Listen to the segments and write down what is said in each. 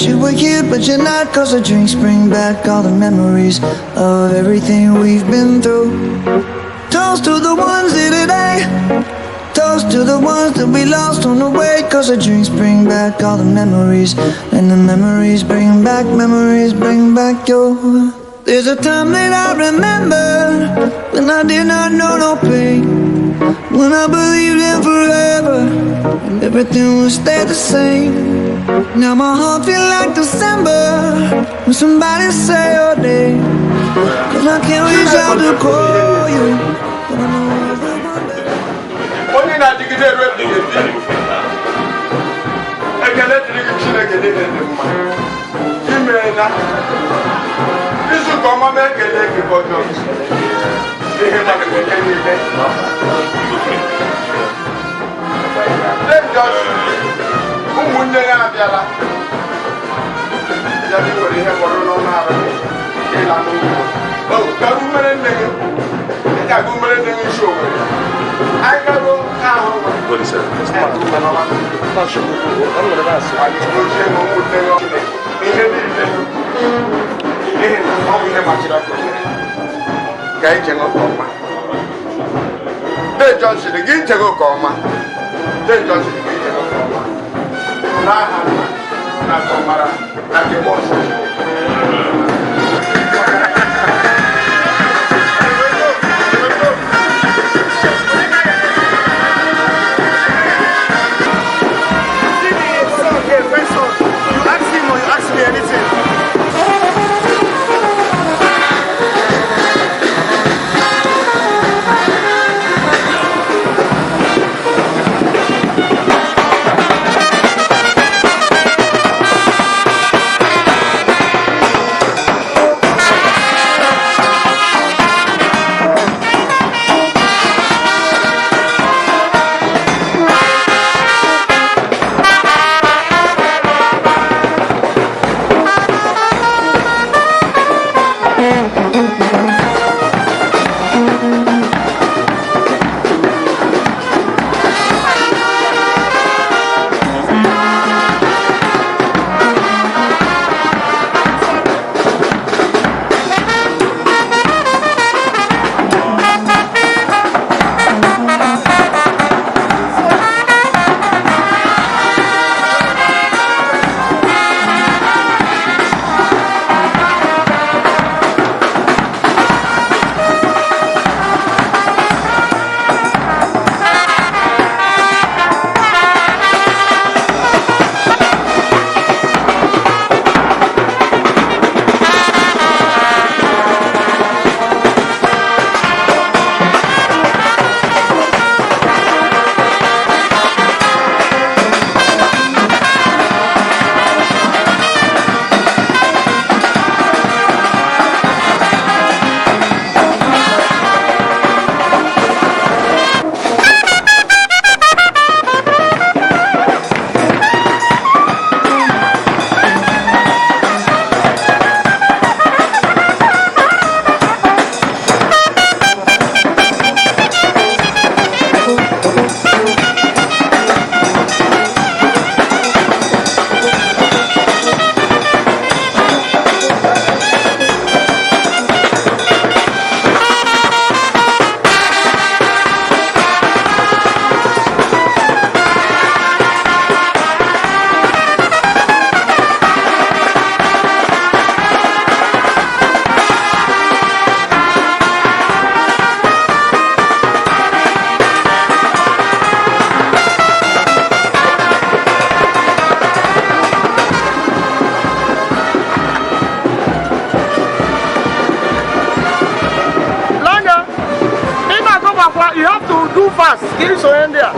Wish you were here, but you're not. 'Cause the drinks bring back all the memories of everything we've been through. Toast to the ones here today. Toast to the ones that we lost on the way. 'Cause the drinks bring back all the memories. And the memories bring back your. There's a time that I remember when I did not know no pain. When I believed in forever and everything would stay the same. Now my heart feel like December when somebody say your name. 'Cause I can't reach out to call you, but I know I will one day. Onye na-adịgide ruo ebighị ebi, ekele dịrị gị, Chineke niile dị mma. Imeela izu ka ọma m. Ekele gị ọjọọ ihe maka ihe niile. Ndị ụmụnne ya abịala bịara iwere ihe fọdụrụ n'ọnụ arụ gị ịla n'ugbo. Garu mere nne gị, ị ga-agụ mere nne gị isi Owere. Anyị garuo ahụ ụmụnne gị ihe niile, n'ihi na ọ bụ ihe machiri aka ka anyị jee nke ọma. Dee Johnson, gị njego nke ọma. Dee Johnson, gị njego nke ọma. N'aha Nna na nke Ọmara na nke Mmụọ Nsọ. See the son here, first son. You ask him or you ask me anything. Lanya, ị na-akọbakwa, you have to do fast. Ka ị sonye ndị a.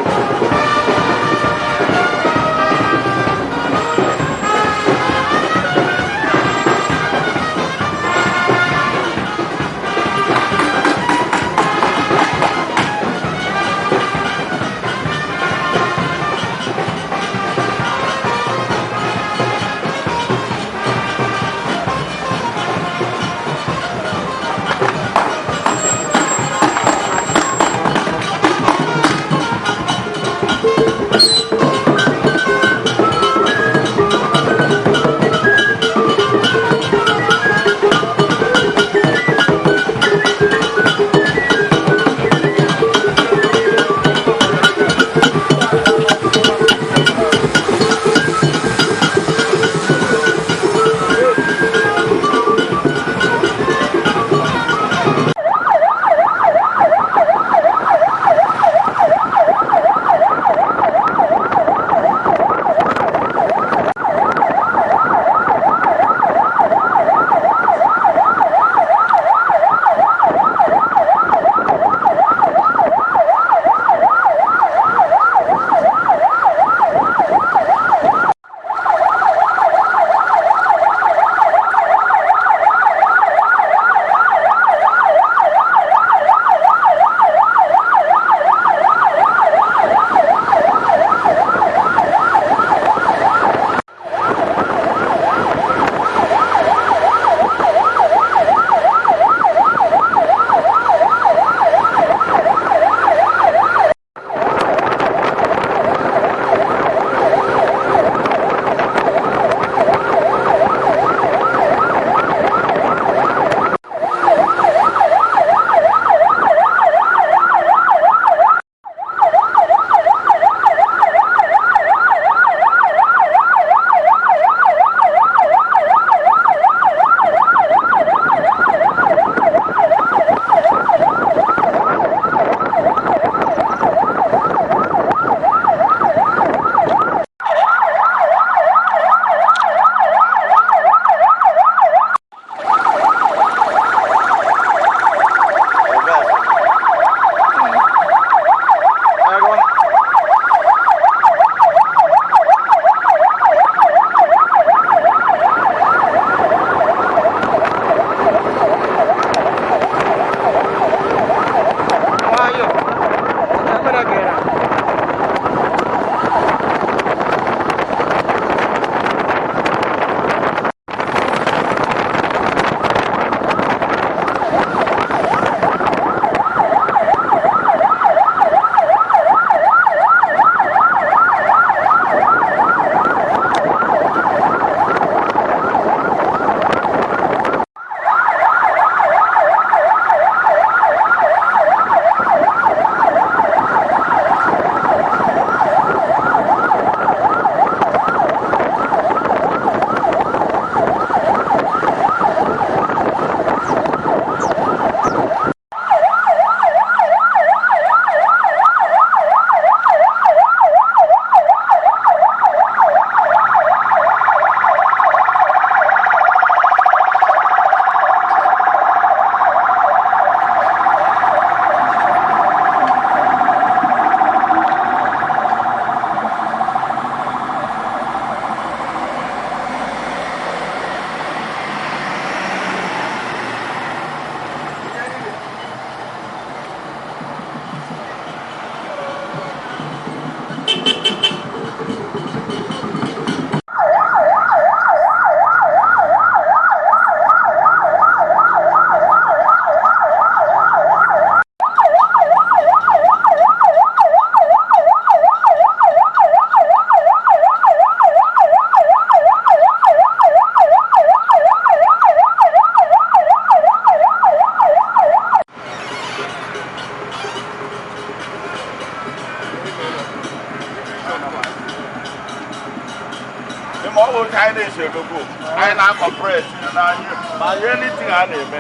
Maka ọ bụ otu anyị na-esi emekwu, anyị na-akọpret n'anya ma ihe anything a na-eme,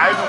anyị bụ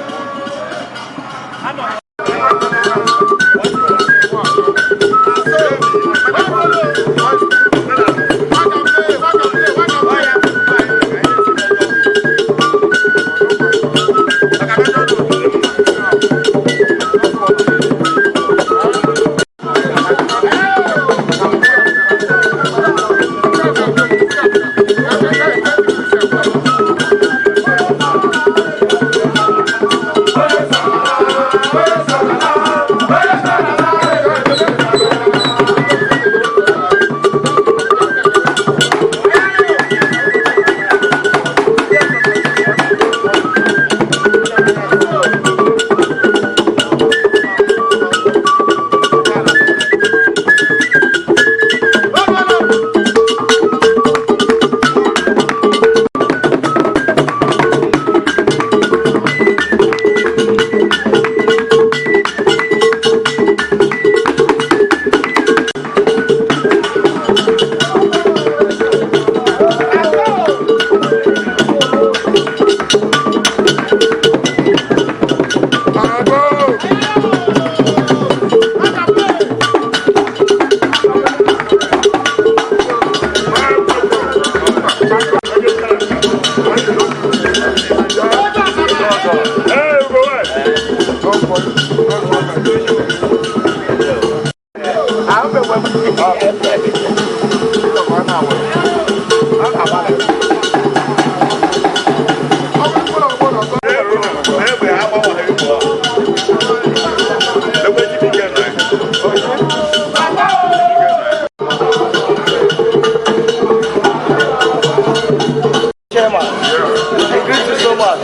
Chairman, I greet you so much.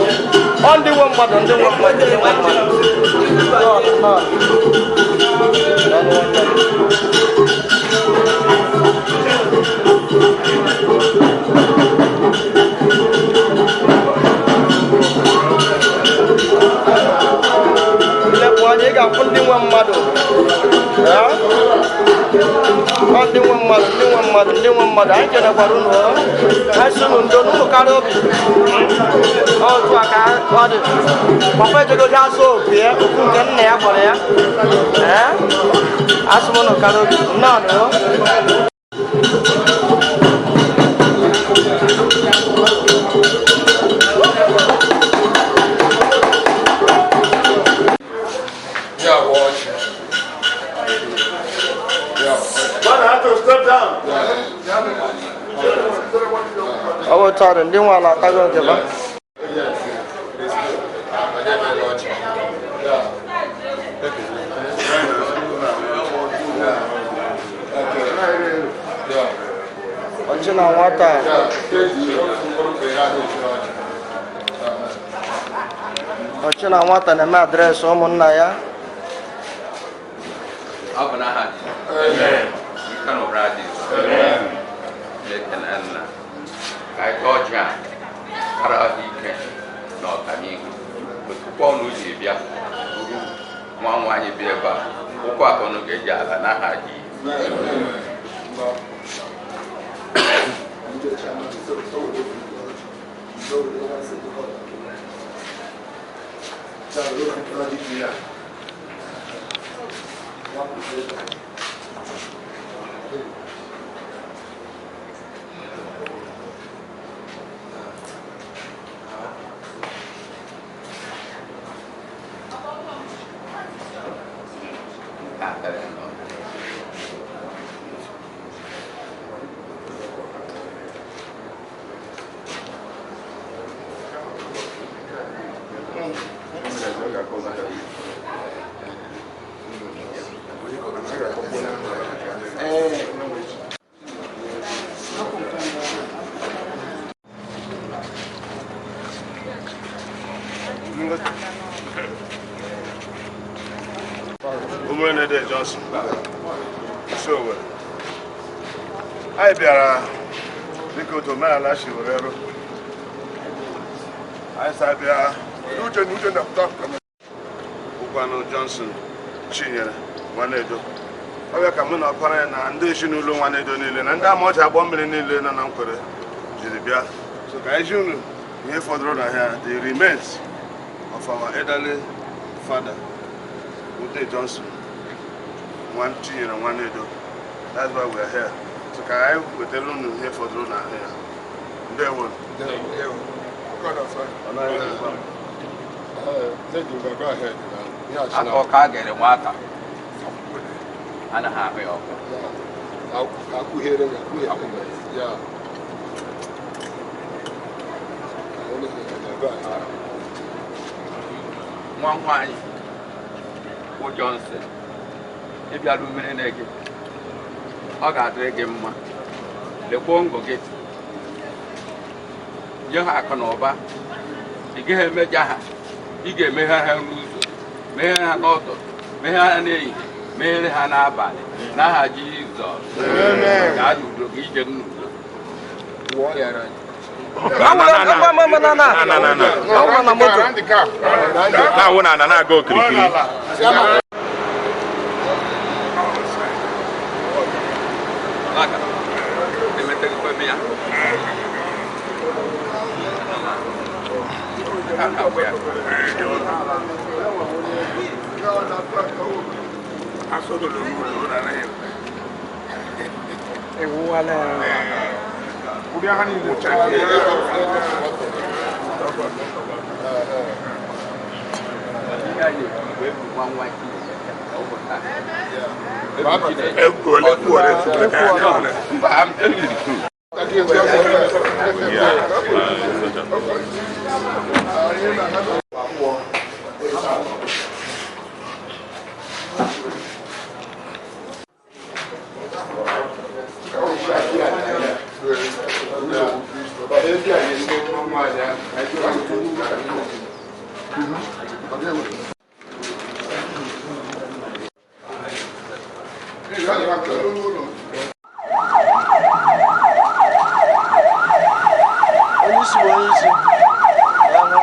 Only one mother, only one mother, only one mother. No, no. No, no, no. Ilepụ anya, ị ga-afụ ndị nwe mmadụ. Eh? Ọ ndị nwe mmadụ, ndị nwe mmadụ, ndị nwe mmadụ. Anyị kenekwara unu, ọ. Anyị sị unu ndo, unu karịa obi. Ọ otu a ka ọ dị. Papa ejegoji asụ opi ya, okwu nke nna ya gwara ya. Ee? Asị m unu karịa obi. Nnọọ nụ, ọ. Yeah, watch. Yeah. Brother, have to step down. Ọ bụ otu ọ dị, ndị nwe ala atago nke ba. Ọchị na nwata. Ọchị na nwata na-eme adreesị ụmụnna ya. Ọ bụ n'aha Jizọs. Nke na ụra Jizọs. Chineke na nna ka anyị tọọ ọjị a kara ahụike na ọganihu otukwu ọnụ ji bịa buru nwa nwaanyị bịa ebe a ụkwụ atọ ọnụ ga-eji ala n'aha Jizọs. Nke a karịa na ọ. Umunede Johnson. So, anyị bịara dịka otu omenala si were rụ. Anyị sa bịa Uche na uche na-apụta. Ụkwanụ Johnson Chinyere Nwanedo. Ọ bịa ka mụ na ọkpara ya na ndị ezinụlọ Nwanedo niile na ndị Amaọcha agbọ mmiri niile nọ na Nkwere jiri bịa. So ka anyị ji unu ihe fọdụrụ na ya, the remains of our elderly father, Ude Johnson, nwa Chinyere Nwanedo. That's why we are here. So ka anyị wetara unu ihe fọdụrụ na ya. Ndewo. Aka ọka a gere nwata anaghị ahụ ya ọkụ. Nwa nwaanyị bụ Johnson, ịbịara mmiri na gị, ọ ga-adịrị gị mma. Lekwuo ngụ gị, nye ha akụ na ụba. Ị gaghị emeja ha, ị ga-emeghe ha n'ụzọ, meghe ha n'ọdụ, meghe ha n'ehihie, meghere ha n'abalị, n'aha Jizọs. Gaa n'udo, ka ije n'udo. Na-awụ na ana na-aga okirikiri. Emeteghịkwa m ya. Ha na-agwa ya. Ihe anyị na-ekwu bụ egwu nwa nwa Chineke ka ọ bụ taa. Egwu Chineke. Mba, I'm telling you the truth. Onye isi bụ onye isi. Ya nụ.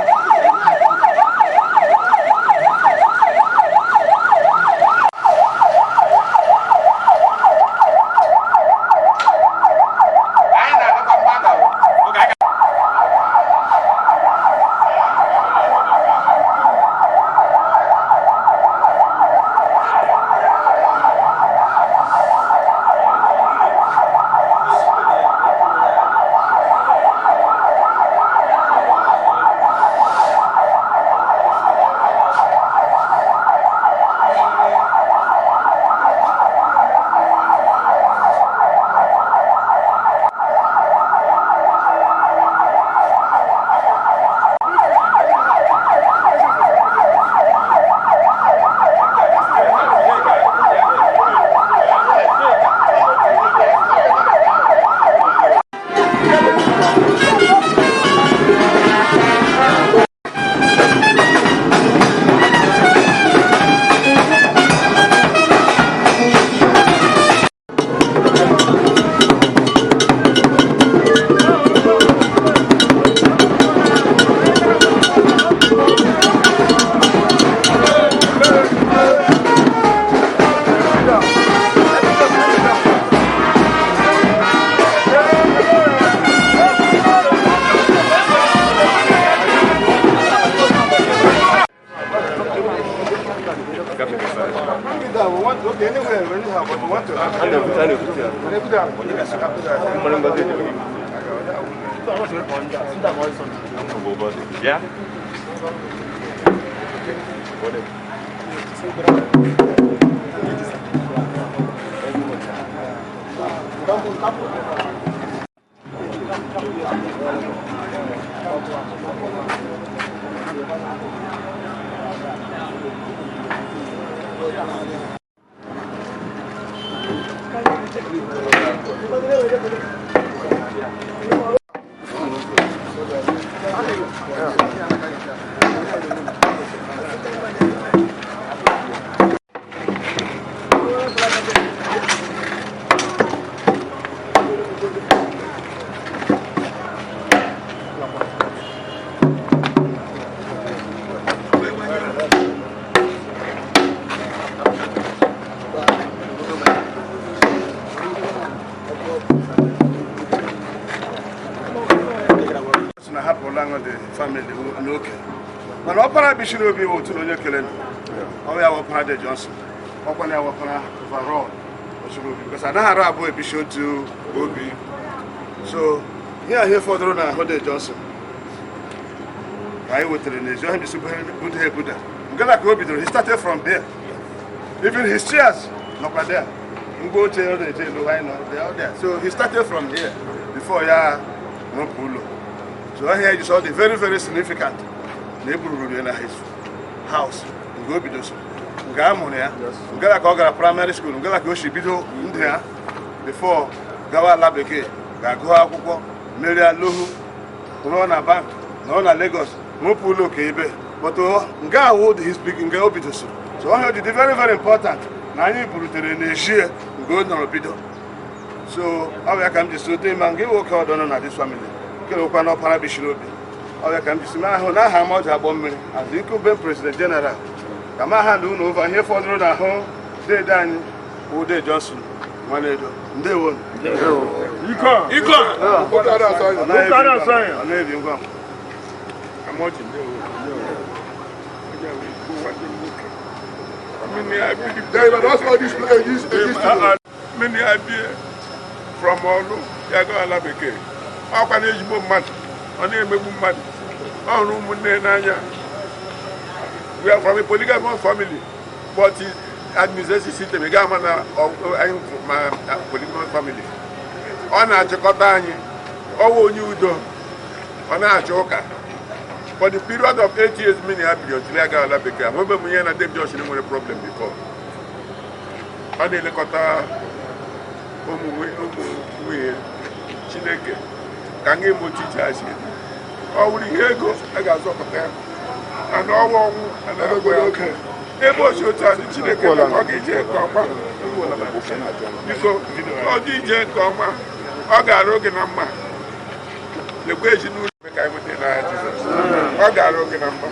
Anyị na-agakwa mgbada oge anyị. Yeah. Mana ọkpara bishiri obi wụ otu na onye kele ọ ya wọpara De Johnson, ọkwa na ya wọpara overall osiri obi, because anaghị arụ abụọ ebishi otu obi. So ihe ahụ fọdụrụ na ahụ De Johnson ka anyị wetara n'ezi ọhịa bisi buda ebuda ngala ka o bidoro. He started from there. Even his chairs nọkwa there, ngwa oche ọ na-eje elu anyị nọ, they are there. So he started from here before ya rụpụ ụlọ. So ọhịa eji sọ dị very very significant na ebururu ya na his house nke o bidosiri, nke a mụrụ ya, ngala ka ọ gara primary school, ngala ka o si bido ndụ ya before gawa ala bekee ga-agụ akwụkwọ, merie lohu, rụọ na bank, nọrọ na Lagos, rụpụ ụlọ ka ebe. But nke ahụ his big nke o bidosiri. So ọhịa dị very very important na anyị burutere n'eshie nke o nọrọ bido. So ọ bụ ya ka m ji si dị ma nke nwoke ọdọ nọ na this family nke nwekwa n'ọpara bishiri obi. Ọ bụ ya ka m ji si ahụ n'aha Amaọji Agbọ Mmiri as the incumbent president general ka m aha na unu over ihe fọdụrụ n'ahụ dede anyị wụ De Johnson Nwanedo. Ndewo. Iko! Ọ na-ebi ngwa. Amaọji, ndewo. Mmiri abịa from ọlụ ya gaa ala bekee, ọkwa na ezigbo mmadụ, ọ na-emegbu mmadụ, ọ hụrụ ụmụnne n'anya. We are from a polygamous family, but his administration system ị ga-ama na anyị ma polygamous family. Ọ na-achịkọta anyị, ọwụ onye udo, ọ na-achọ ụka. For the period of 8 years mmiri ya biri otili aga ala bekee, ahụbe m ihe na Dave Johnson nwere problem before. Ọ na-elekọta ụmụ nwunye. Chineke ka nga ime otu iche ha si edi. Ọ wụrụ ihe ego a ga-azọpụta ya ana ọnwụ ọnwụ anaghị ya ebe osi otu a dị. Chineke ka ọ ga-eje nke ọma. Biko, ọ dị ije nke ọma, ọ ga-arụ oge na mma. Lekwa ezinụlọ ka anyị nweta n'aha Jizọs. Ọ ga-arụ oge na mma.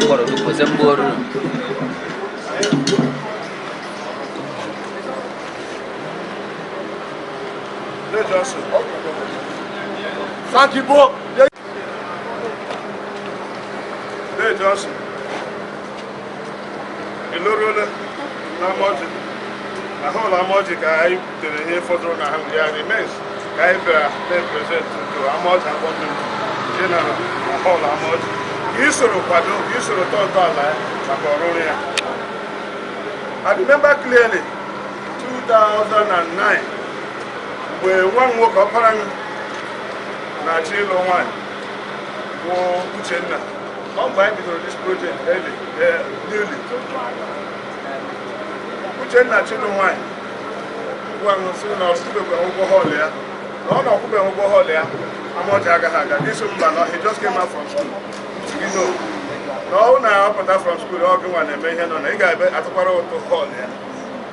Kpọrọ kwesị mgboru. Lee Johnson. Sakibo. Lee Johnson. Eloruola n'Amọjị. Na hall Amọjị ka anyị butere ihe fọdụrụ na ha, ya remains, ka anyị bịara na-epresent to Amọjị Agbọmmiri General na hall Amọjị. Ka ị soro kwado, ka ị soro tọọ ntọala ya maka ọrụrụ ya. I remember clearly 2009, mgbe nwa m nwoke, ọkpara m, na-achọ ịlụ nwaanyị bụ Uchenna. Ọ mgbe anyị bidoro this project early, newly. Uchenna chịlụ nwaanyị, gwa m sị na ọsụbekwa ụgwọ hall ya, na ọ na ọkwụbeghị ụgwọ hall ya, Amọjị agaghị aga. Gị mba, na he just came out from school. You know, na ọ na-apụta from school, ọ gị nwa na-eme ihe nọ na ị ga-ebe atụkwara ụtụ hall ya.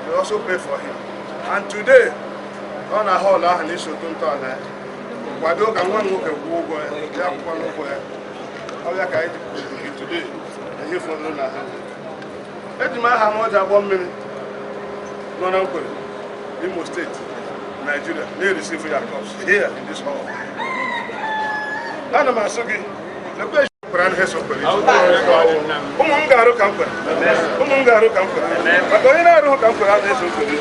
You also pay for him, and today ọ na hall ahụ na-eso otu ntọala ya kwado ka nwa m nwoke kwụọ ụgwọ ya, ya akwụkwọ ụgwọ ya. Ọ ya ka anyị ji today na ihe fọdụrụ na ha. Eji m aha Amọjị Agbọ Mmiri nọ na Nkwere, Imo State, Nigeria, na-ereceive ya corpse here in this hall. Ana m asụ gị lekwa ezi kwere anaghị eso kwere. Ụmụ m ga-arụ ka m kwere, ụmụ m ga-arụ ka m kwere, maka onye na-arụghị ka m kwere anaghị eso kwere.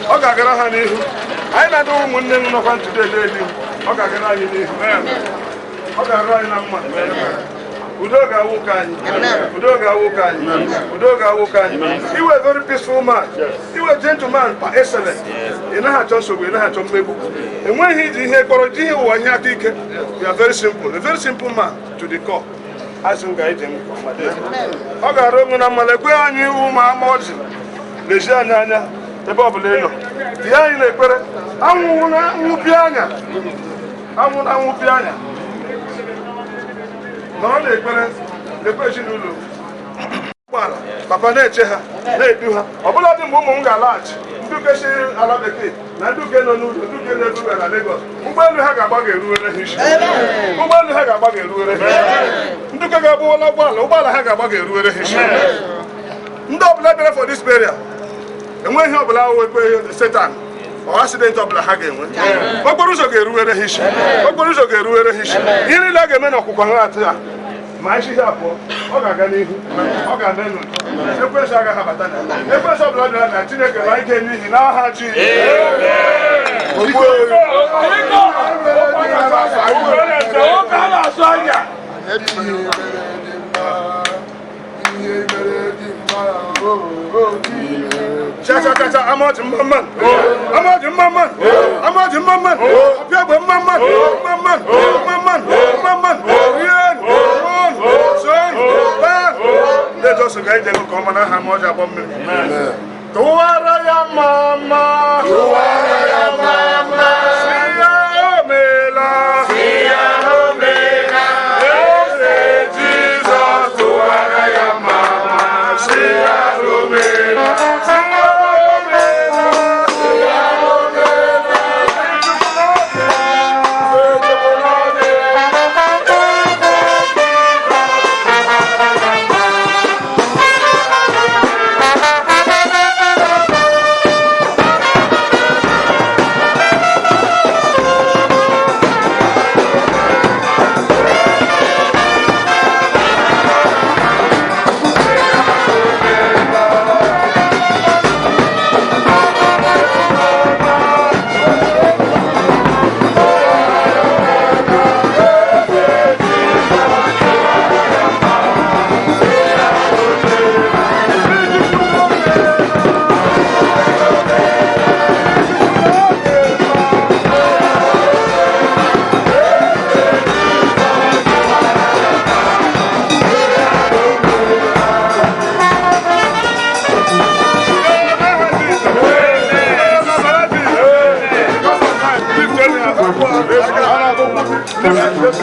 Ọ ga-agara ha n'ihu. Anyị na-adị ụmụnne m nọkwa ntụde n'elu. Ọ ga-agara anyị n'ihu, ọ ga-arụ anyị na mma. Udo ga-awụ ụka anyị, udo ga-awụ ụka anyị, udo ga-awụ ụka anyị. Iwe very peaceful man, iwe gentleman par excellence. Ị naghị achọ nsogbu, ị naghị achọ mmegbu, enweghị iji ihe kpọrọ ji ihe ụwa, ihe aka ike. You are very simple, a very simple man to the core. Asị m ga ije m nke ọma. Ọ ga-arụ onwe na mma. Lekwe anyị ụmụ Amọjị, lezie anyị anya ebe ọ bụla ị nọ, tie anyị n'ekpere. Anwụ na nwụpịa anya, anwụ na nwụpịa anya, nọrọ n'ekpere. Lekwe ezinụlọ ụgbọala papa na-eche ha, na-edu ha. Ọbụla dị mgbe ụmụ m ga-alaghachi, ndị uke si ala bekee na ndị uke nọ n'ụlọ, ndị uke na-ebuga na Lagos, ụgbọelu ha ga-agba ga-eruwere ha isi, ụgbọelu ha ga-agba ga-eruwere ha isi. Ndị uke ga-agbawala ụgbọala, ụgbọala ha ga-agba ga-eruwere ha isi. Ndị ọbụla bịara for this burial, enweghị ihe ọbụla wekwe Satan ọ accident ọbụla ha ga-enwe. Okporo ụzọ ga-eruwere ha isi, okporo ụzọ ga-eruwere ha isi. Ihe niile a ga-eme n'ọkwụkwa ha atụ ya ma isi ha pụọ, ọ ga-aga n'ihu, ọ ga-eme n'udo. Ekwensu agaghị abata na ya. Ekwensu ọbụla bịara na Chineke ma ike n'ihi n'aha ji. Ihe mere dị mma, o Cha cha cha cha, Amọjị mma mma, Amọjị mma mma, Amọjị mma mma, ọpịa egbe mma mma, mma mma, mma mma, mma mma, rien on son ba. Ndị Jọsụ ga-eje nke ọma n'aha Amọjị Agbọ Mmiri. Tụwara ya mma mma, tụwara ya mma mma, si ya o meela, si ya o meela, eze Jizọs, tụwara ya mma mma, si ya o meela, si ya o meela, si ya o meela, Chukwu n'obi, eze Jizọs.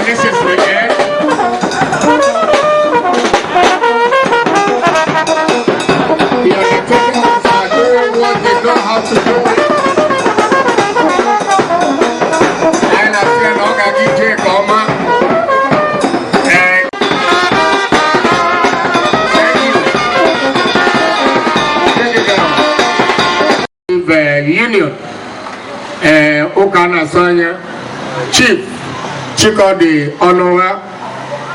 Necessary, eh? The undertakers are doing what they know how to do. Anyị na-asị ya na ọ ga-aga ije nke ọma. Eh, thank you. Take it down. The union, eh, ụka na-asụ anya, Chief Chikodi Ọnụha,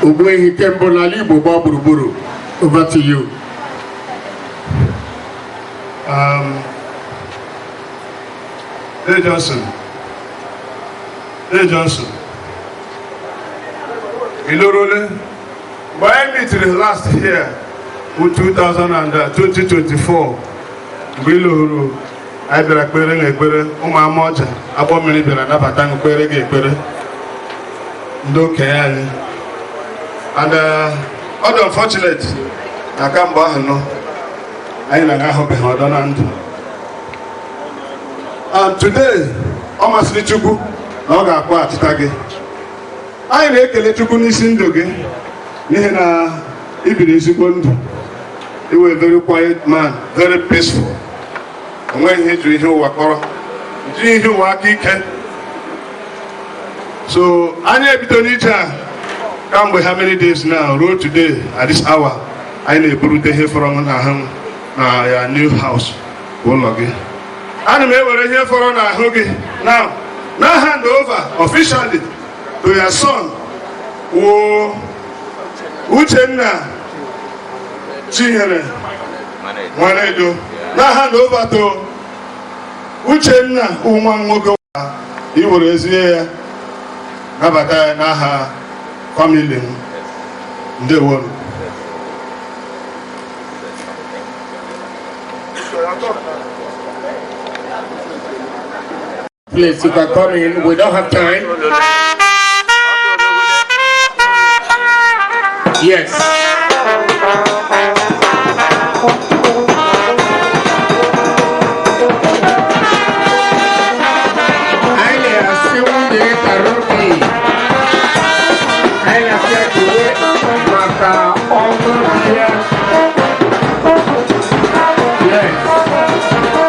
Ogbuehi kembụ n'ala Igbo gbaa gburugburu. Over to you. Hey Johnson. Hey Johnson. Ilorole, mgbe anyị meetiri last here bụ 2024, mgbe ị lụrụ, anyị bịara kpere gị ekpere. Ụmụ Amaọja agbọ mmiri bịara nabata gị, kpere gị ekpere, ndị okenye anyị. And ọ dị unfortunate na kamgbe ahụ nọ anyị na ahụbeghị ọdọ na ndụ. And today, ọ masịrị Chukwu na ọ ga-akpọghachita gị. Anyị na-ekele Chukwu n'isi ndụ gị, n'ihi na ị biri ezigbo ndụ. You were a very quiet man, very peaceful. Onweghị ihe juru ihe ụwa kpọrọ, ji ihe ụwa aka ike. So anyị ebido n'ije a kamgbe how many days now, ruo today at this hour, anyị na-eburute ihe fọrọ n'ahụ na ya new house bụ ụlọ gị. Ana m ewere ihe fọrọ n'ahụ gị now na hand over officially to your son, wo Uchenna Chinyere Nwanedo, na hand over to Uchenna, nwa nwoke i were ezie ya nabata ya n'aha family m. Ndewo. Please, you can come in. We don't have time. Yes. Anyị na-asị nwunye Karobi. Anyị na-asị ekele maka ọrụ ya. Yes.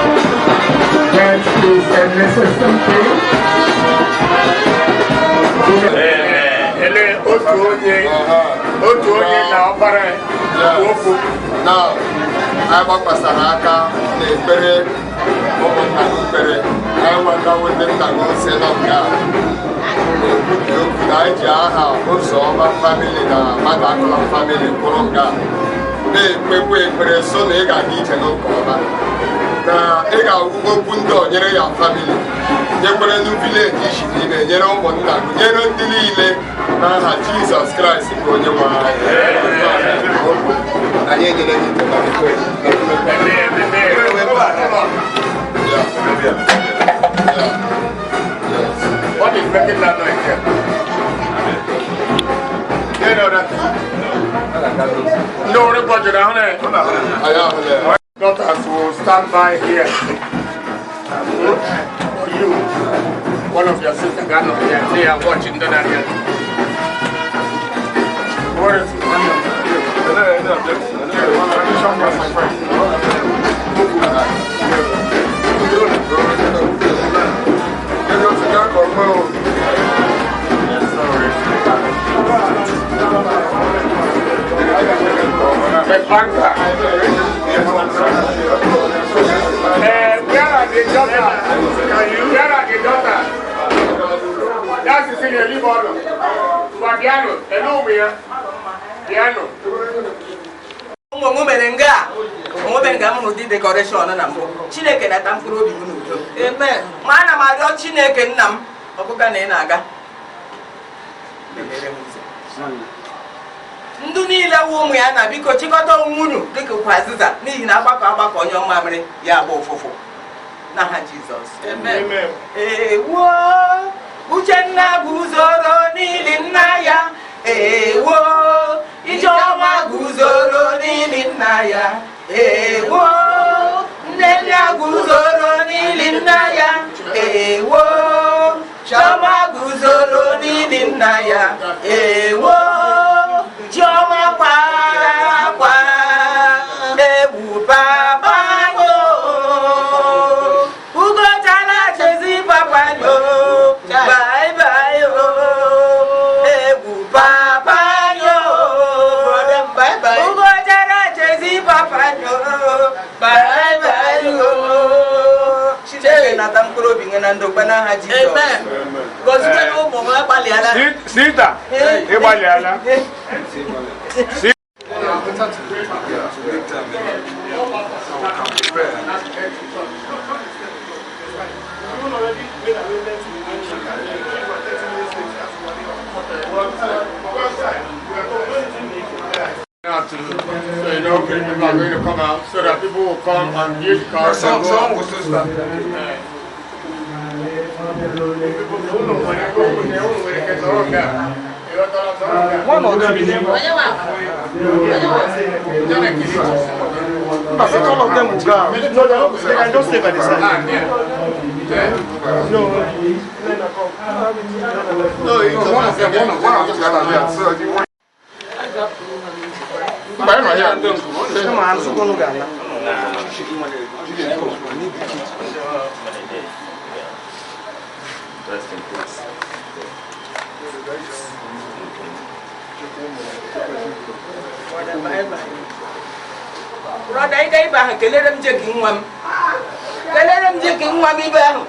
That is a necessary thing. Ele otu onye na ọkpara okwu. Na anyị gbakwasara aka n'ekpere ụmụnna gị kpere, anyị nwetawo ndị nna gị ose nọ nke a na-ekwubi okwu na anyị ji aha Ụzọma family na mmadụ akụla family kwụrụ nke a na-ekpekwa ekpere, so na ị ga-aga ije n'ụka ọma, na ị ga-awụ okwu ndị ọ nyere ya family, nyekwere ndị village isi n'ime, nyere ụmụnna gị, nyere ndị niile, n'aha Jizọs Kraịst bụ onye nwe anyị. Anyị enyere gị nketa biko. Yeah. Yes. What is making that noise here? You know that? No, budget, Anyị ahụla ya. Daughters will stand by here. For you, one of your sisters got up here. They are watching the here. What is it? My friend. Ego sika kọ̀ọ̀kan o. Sorry. The banker. Where are the daughters? Where are the daughters? That's the thing, leave all. But piano, hello, we are. Piano. Ụmụ m mere nga a onwebeghị nga m hụrụ ụdị decoration na mbụ. Chineke nata mkpụrụ obi m n'udo. Amen. Ma ana m arịọ Chineke nna m ọkụka na ị na-aga meghere m ụzọ. Ndụ niile wụ ụmụ ya na biko chịkọta onwe unu dịka ụkwa azịza, n'ihi na agbakọ agbakọ onye ọma mmiri ya agba ụfụfụ, n'aha Jizọs. Ewuo. Uchenna guzoro n'ili nna ya. Ewo, Ijeọma guzoro n'ili nna ya. Ewo, Nnenna guzoro n'ili nna ya. Ewo, Chiọma guzoro n'ili nna ya. Ewo, Chiọma kwara akwa. Ewu papa yo. Ugochara chezi papa yo. Bye bye yo. Ewu papa yo. Bye bye. Ugochara chezi papa yo. Bye bye yo. Chineke nata mkpụrụ obi gị na ndokwa n'aha Jizọs. Amen. Gọzie ụmụ m, agbalịala. Sita, ị gbalịala. Better to make time so we can prepare. So you know, people are going to come out so that people will come and view the cars and go. Someone will still start. One or two. But all of them will go out. No, they can just stay by the side. No. No, it's one of them, one of them, yeah. So you want Mba, ị nọ ya. Kama ha nsogbu unu ga-ala. Rest in peace. Brother, bye bye. Brother, ịga ibe ahụ kelere m Jeki nwa m. Kelere m Jeki nwa m ibe ahụ.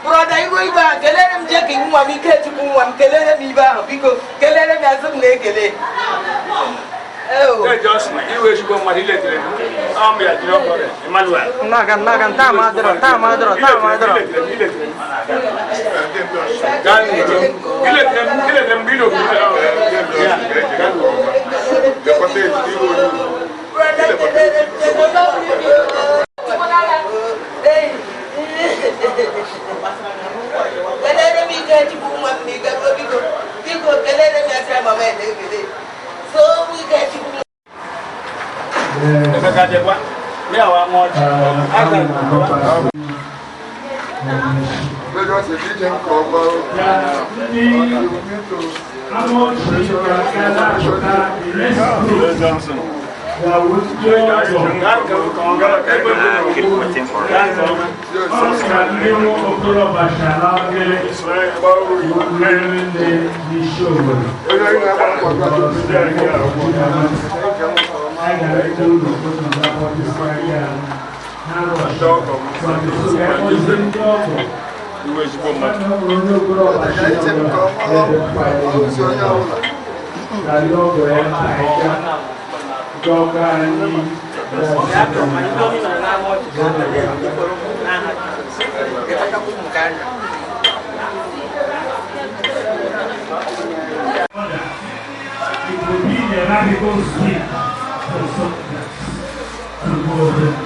Brother, iru ibe ahụ kelere m Jeki nwa m, Ikechukwu nwa m, kelere m ibe ahụ, biko kelere m azụ m na-ekele. Eo. Iwe ezigbo mmadụ iletere m. Ọ m ya jiri ọkọ Emmanuel. Nnaga nnaga nta ma adịrọ nta ma adịrọ nta ma adịrọ. Iletere m. Gaa n'udo. Iletere m iletere m mgbe ị n'obodo. Ya, gaa n'udo. Brother, kelere m Jeki nwa m. Kelere m Ikechukwu nwa m na ịgaruo, biko biko kelere m ya sị mama ya na-ekele. So Ikechukwu. Emeka jekwa. Ya wa ṅụọ ọjị. Aga m. Lagos is teaching Congo. Ndị Amaochi ga-aga na-achọta the next group that will Oscar Nnewo Okorobasha Gele ndị n'isi obodo. Anyị ga-erite uru ndị ọgọ. Iwe ezigbo mmadụ. Onye Okorobasha ọbụla karịa ọgọ ya na-aga ndị ọgọ anyị. It will be the radical sweep for soldiers to go home.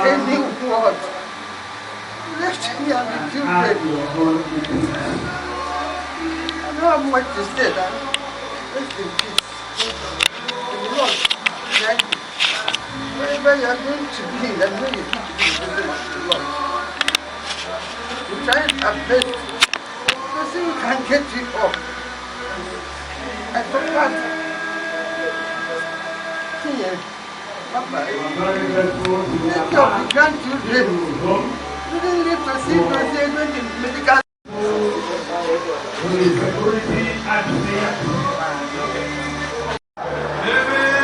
Any word. Left me and the children. I don't have much to say. That rest in peace. The Lord guide you. Wherever you are going to be, I know you need to be in the presence of the Lord. We tried our best to see we can get you up. I forgot. See you. Bye-bye. Take care of the grandchildren. You didn't live to see president in medical. Security acting.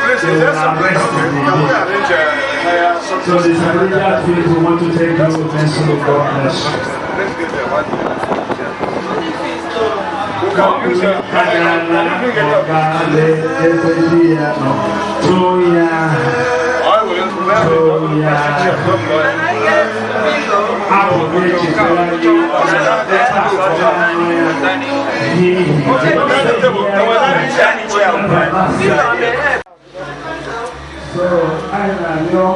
Please, is there something? Can we arrange a higher So the security outfit, we want to thank you immensely. God bless you. Let's get there. One minute. We can use a Agala ọ̀gá ebe di ya nọ tụọ ya tụọ ya abụ na-echetara gị n'ihi. So anyị na-arịọ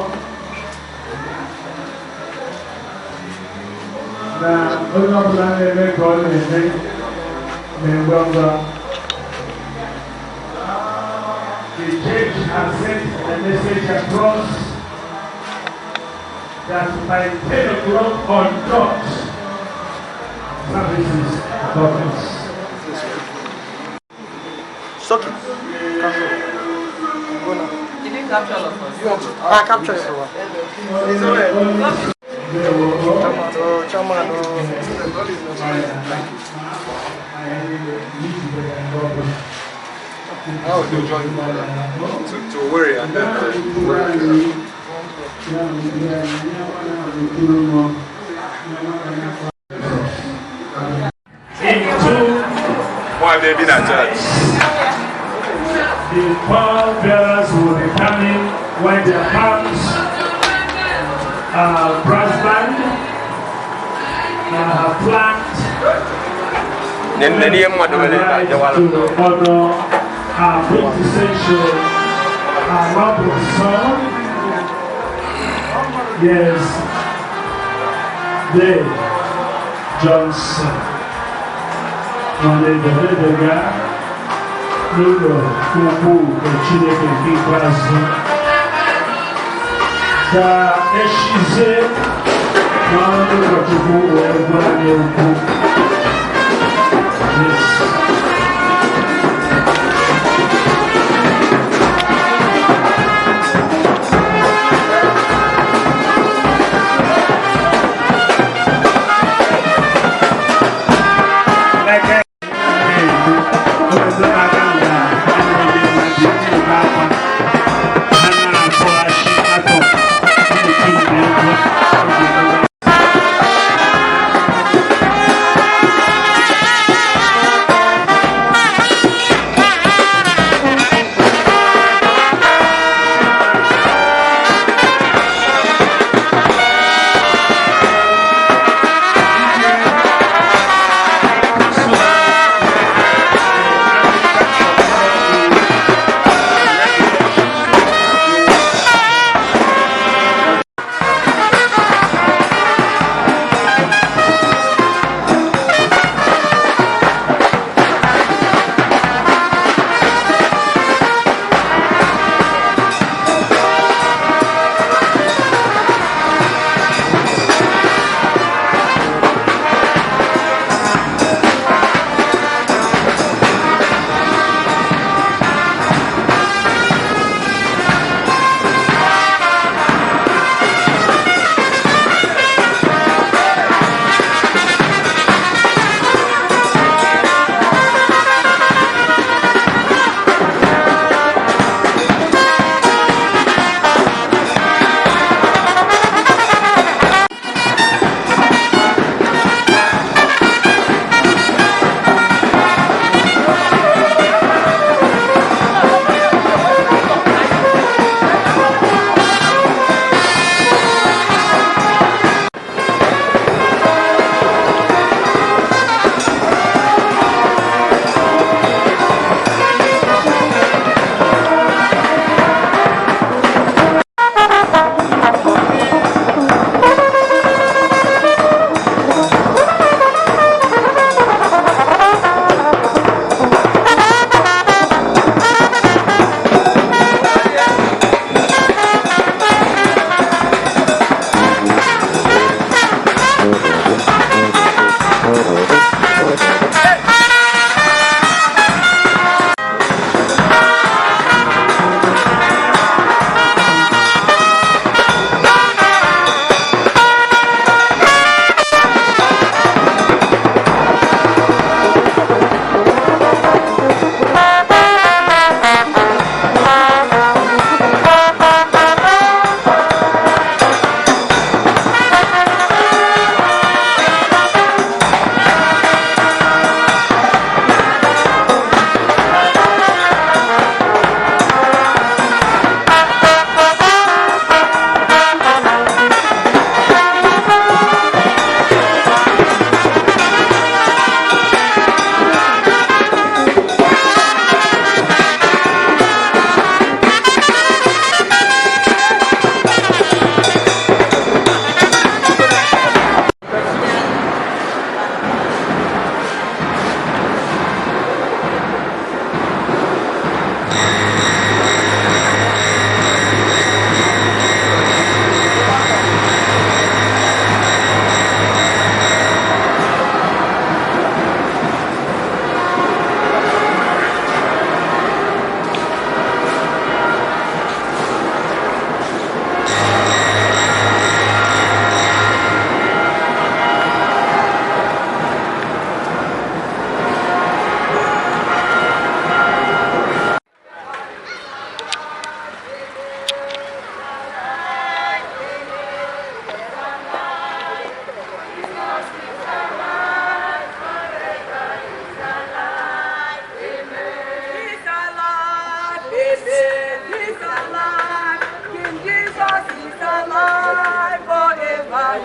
Na onye ọbụla na-eme ka ọ na-eme mee ngwa ngwa. The church has sent a message across that by 10 o'clock on dot, services commence. Soki. Go now. Did you capture all of us? I capture everyone. It's alright. Oh, chairman, oh. How to join to worry and then work. Into Why they been at church? The pallbearers will be coming when there comes brass band plant Nene ihe mmadụ mere na ajawala. to honor our quintessential, our noble son. Yes, Dave Johnson. Nwanne n'ụlọ ukwu nke Chineke nke ikpeazụ ka echizie n'ọnụ ụkọchukwu wee gwa anyị okwu. Yes. Like obodo na-aga nga anaghị mmadụ ebe akwa ha na-akpọghachi atọ na-eti mgbe egwu oge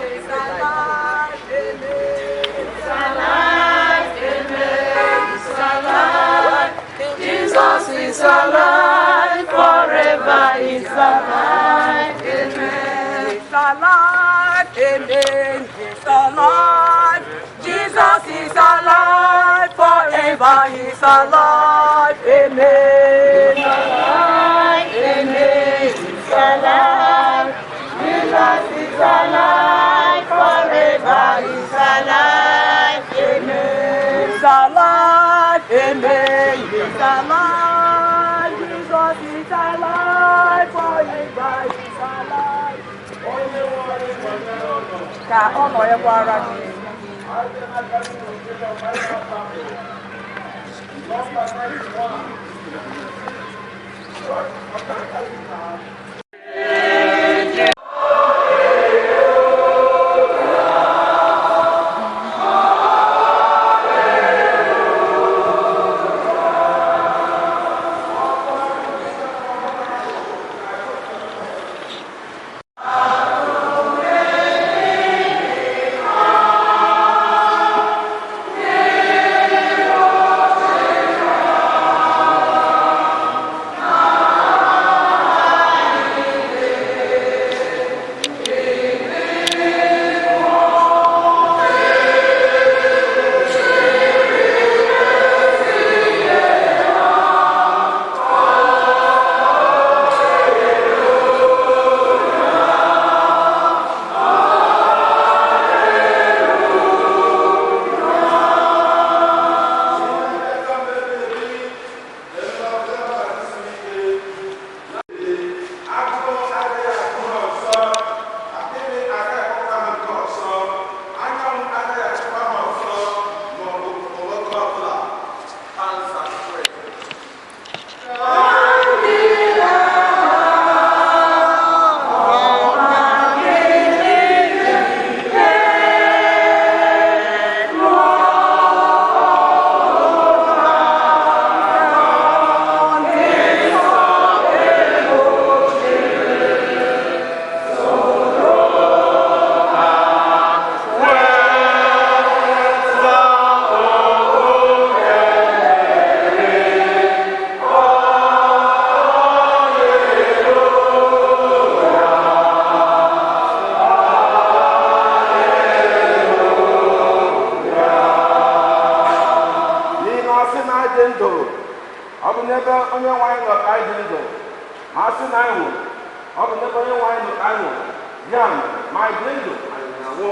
He's alive, amen. He's alive, amen. He's alive. Jesus is alive forever. He's alive, amen. He's alive, amen. He's alive. Jesus is alive forever. He's alive, amen. He's alive, amen. He's alive. Jesus is alive forever. He's alive, amen. He's alive, amen. He's alive. Jesus is alive forever. He's alive. Ka ọ nọnyekwara gị. N'ihi na asị na anyị dị ndụ, ọ bụ n'ebe onye nwe anyị nọ ka anyị dị ndụ. Ma asị na anyị nwụrụ, ọ bụ n'ebe onye nwe anyị nọ ka anyị nwụrụ. Ya mere, ma anyị dị ndụ, anyị na-anwụ,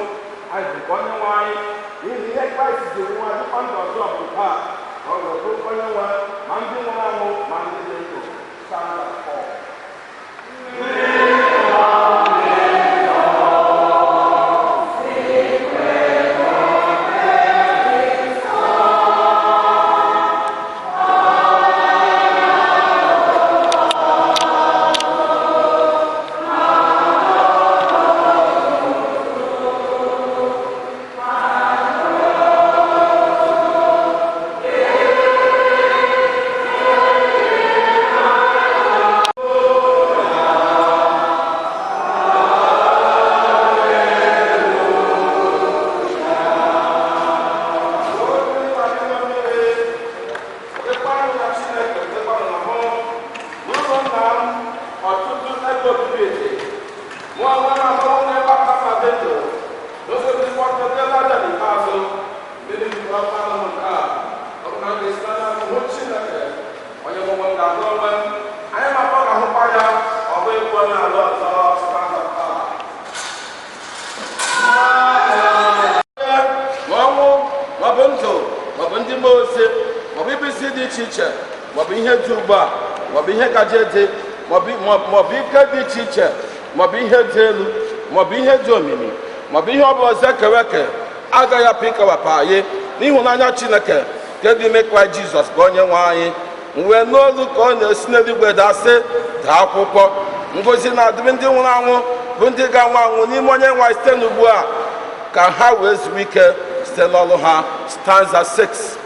anyị bụkwa onye nwe anyị. N'ihi ihe Kraịst ji nwa dịkwa ndụ ọzọ bụ nke a, ka ọ wee bụrụ onye nwe ma ndị nwụrụ anwụ ma ndị dị ndụ. Stanza 4. Ma ọnwụ maọbụ ndụ maọbụ ndị mmụọ ozi maọbụ ibisi dị iche iche maọbụ ihe dị ugbu a maọbụ ihe gaje dị maọbụ ike dị iche iche maọbụ ihe dị elu maọbụ ihe dị omimi maọbụ ihe ọbụla ọzọ ekere eke agaghị apụ ikewapụ anyị n'ịhụnanya Chineke nke dị ime Kraịst Jizọs bụ onye nwe anyị. Wee n'olu ka ọ na-esi n'eluigwe dasị daa akwụkwọ ngozi na-adịrị ndị nwụrụ anwụ bụ ndị ga-anwụ anwụ n'ime onye nwe anyị site n'ugbu a, ka ha wee zuo ike site n'ọrụ ha. Stanza 6.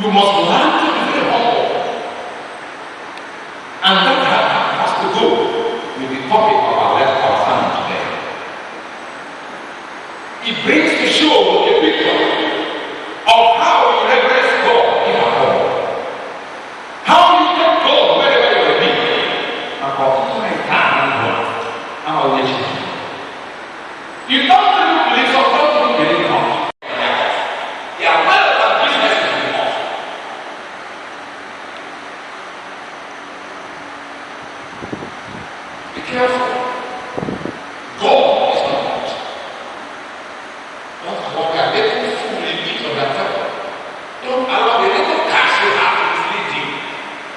You must learn to be very humble. And that has to go with the topic of our sermon today. It brings to show a picture of how you reverence God in our home. How you take God wherever you may be. Maka ọtụtụ na nke a na ndụ a amaghị Chineke. You don't really believe, some don't really believe God. Their wealth and business is enough. Be careful. God is not mocked. Don't allow the little food you eat on that table. Don't allow the little cash you have to mislead you.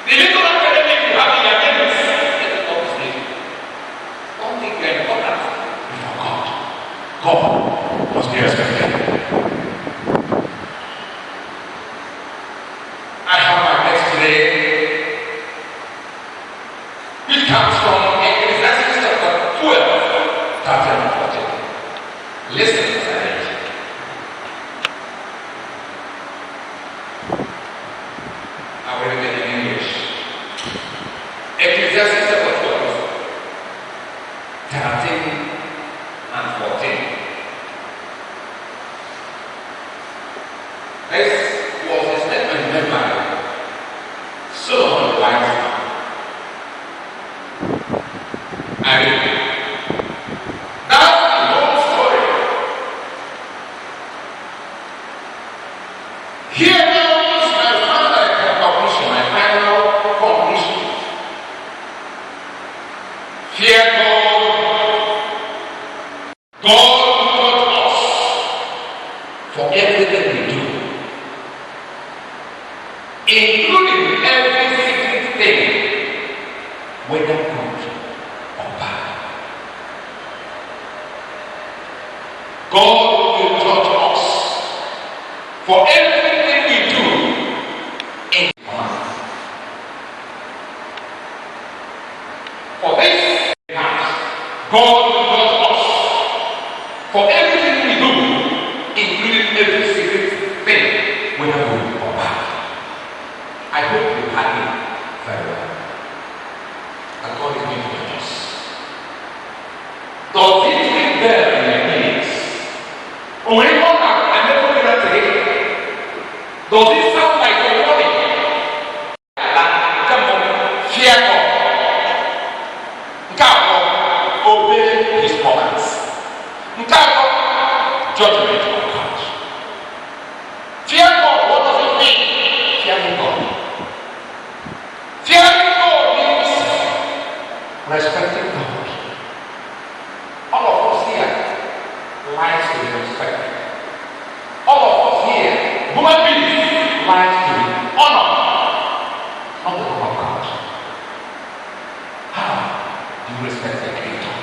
The little academic you have in your hands, let it not mislead you. Don't think you are important before God. God must be respected. I have my text today, which comes from Ecclesiastes chapter 12, 13 and 14. Listen as I read. I will read it in English. Ecclesiastes chapter 12, 13 and 14. This was a statement made by Solomon the wise man. I read. That's the whole story. Here now is my final conclusion, my final conclusion. Fear God. God will judge us for everything we do, including every secret thing, whether good or bad. God will judge us for everything we do in commands. For this, God will judge us for everything we do, including every secret thing, whether good or bad. I hope you heard me very well. That God is going to judge us. Does it ring bell in your ears? O nwere ihe ọ na-emekọ gị na ntị gị? Does it sound like a warning? Ala nke mbụ, fear God. Nke abụọ, obey his commands. Nke atọ, judgment of God. Fear God, what does it mean? Fearing God. Fearing God means respecting God. All of us here likes to be respected. All of us here, human beings, likes to be honored. Not the of God. How do you respect the Creator?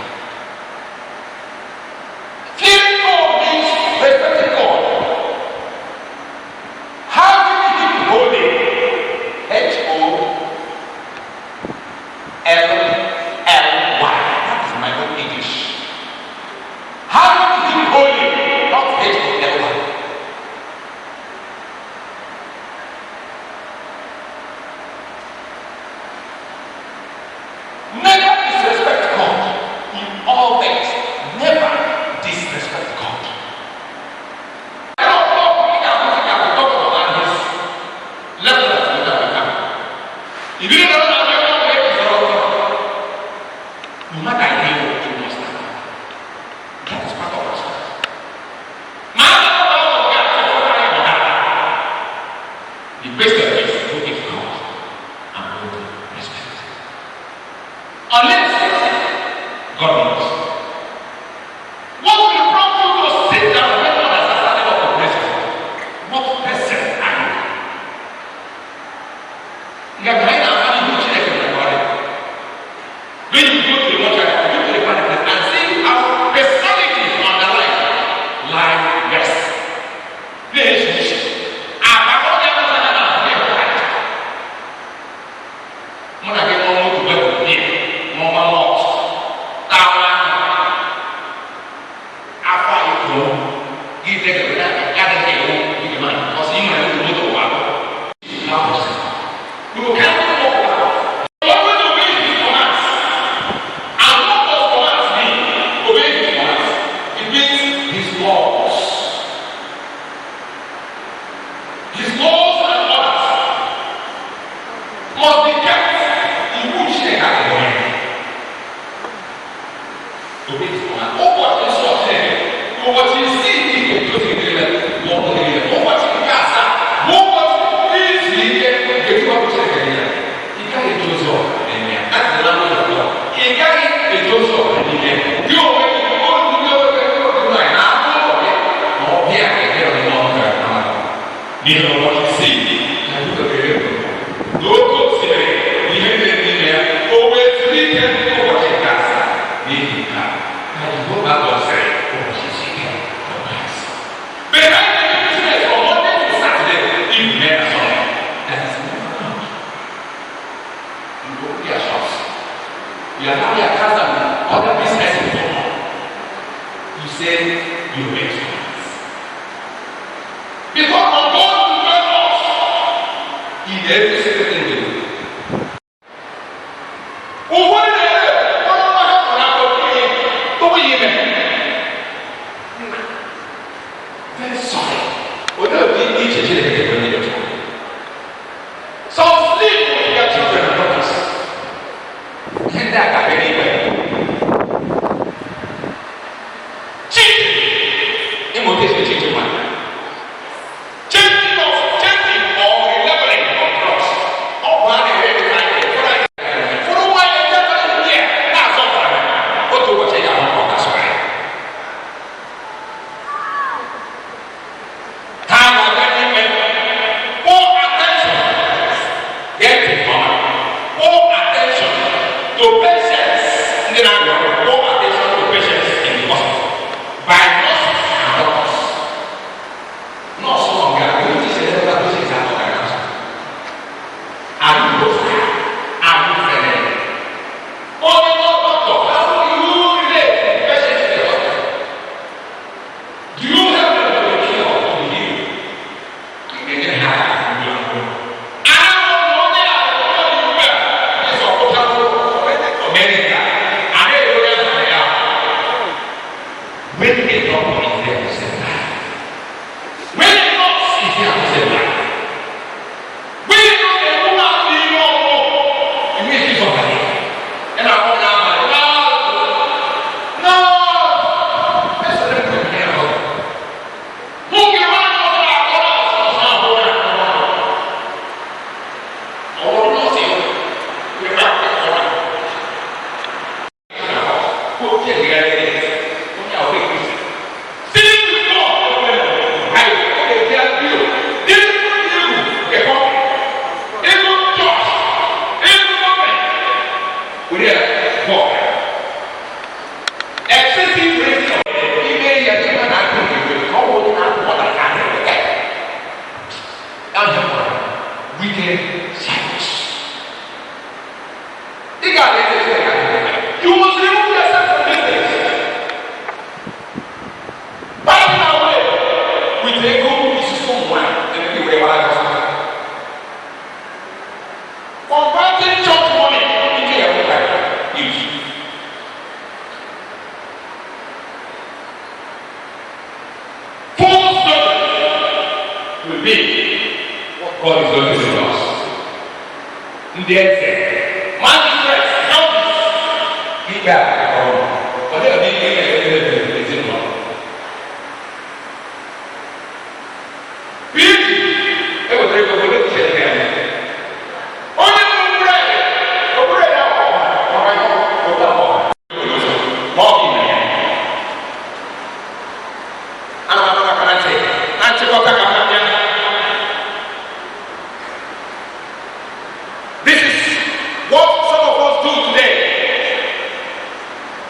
Fearing God means respecting God. Having Him holy. HOLLY. That is my own English. Having Him holy, not HOLY. Obey his command. Ụbọchị nsọ Chineke, ụbọchị isii nke gozigidere ma ọ bụghị ụbọchị nke asaa bụ ụbọchị izu ike nke Chukwu bụ Chineke nyere. Ị gaghị eje ozi ọbụla n'ime ya. That is the language of God. Ị gaghị eje ozi ọbụla n'ime ya. Gị onwe gị, otu ndị onwe gị, otu nwaanyị na anụ ụlọ gị, ma ọ bịa ka ị n'ime ọnụ gara ama. N'ihi na ụbọchị isii ka Jehova kere elu na oke osimiri na ihe niile n'ime ya, o wee zuru ike ụbọchị nke asaa. N'ihi nke a, ka Jehova gọziri ụbọchị izu ike na Kraịst. Behind the business from Monday to Saturday, if men are Sunday, that is never good. You open your shops. You allow your cars and other businesses to open. You say you make plans. Because on God will join us in every single thing we do. Ụfọdụ na-ere ụfọdụ nwa ha nọ n'afọ ihe tụrụ ya ime. Very sorry. Olee otu iche Chineke ga-ekwe ndị ọcha? Some sleep with their children and daughters. Ihe ndị a ga-abịa n'ikpe. Cheating. Ịma otu esi eche nwaanyị. Changing of changing or relabeling of drugs. Ọgwụ a na-ere dị ka anyị ụfọdụ anyị ụfọdụ nwaanyị ndị akara ndị a na-azọ ọbara. Otu ụbọchị ya ahụ ọ ga-asụrụ ya. Ha ga-aga n'ime. Pay attention. Gee ntị nke ọma. Pay attention to patients. Ndị na-arịa ọrịa. Pay attention to patients in the hospital by nurses and doctors. Nọọsụ nọ nga, onye isi elekọta patients ahụ gara hospital. Are you hostile? Are you friendly? Only no doctor, how do you relate to patients in the hospital? Do you help them to be cured or be healed? Ị ha ahụ na onye a ọ dị ugbu a ịzọ pụtara America, a na-ere onye ahụ ya. When a doctor is there to save life, when a nurse is there to save life, when a woman dị ime ọmụmụ, enweghị ike ịzọpụta ya. Ị na-akpọ n'abalị, no, no, esere m ya ọzọ. Nwoke nwaanyị ọbụla akọrọ ọsọ ahụ ya. Ọ bụrụ nọọsụ iwu, ịgba akọrọ. Excessive raising of ime ya dị mma na-akụ nke ka ọ bụ onye na-akụ ọdara ka a na-eweta. Ahịa mụrụ wicked cycles. Ị ga-ala eze Chineke adịghị. You must remove yourself from these things. Fighting away with ego isusu ụmụ nwanyị ebe were gbara gị ọsọ. Converting church money into your own private use. Full service will be what God is going to do to us. Ndị eze, magistrates, judges, ikpe a ọrụ. Ọ dịghị ọdị ikpe ikpe ikpe ezinụlọ. PG, ewetara ego obodo chere ya. Onye bụ bred, obere ya ọha, ma ọ bụ ime ya. Ana m anọ aka na ntị, na nchịkọta ka m na-abịa. This is what some of us do today.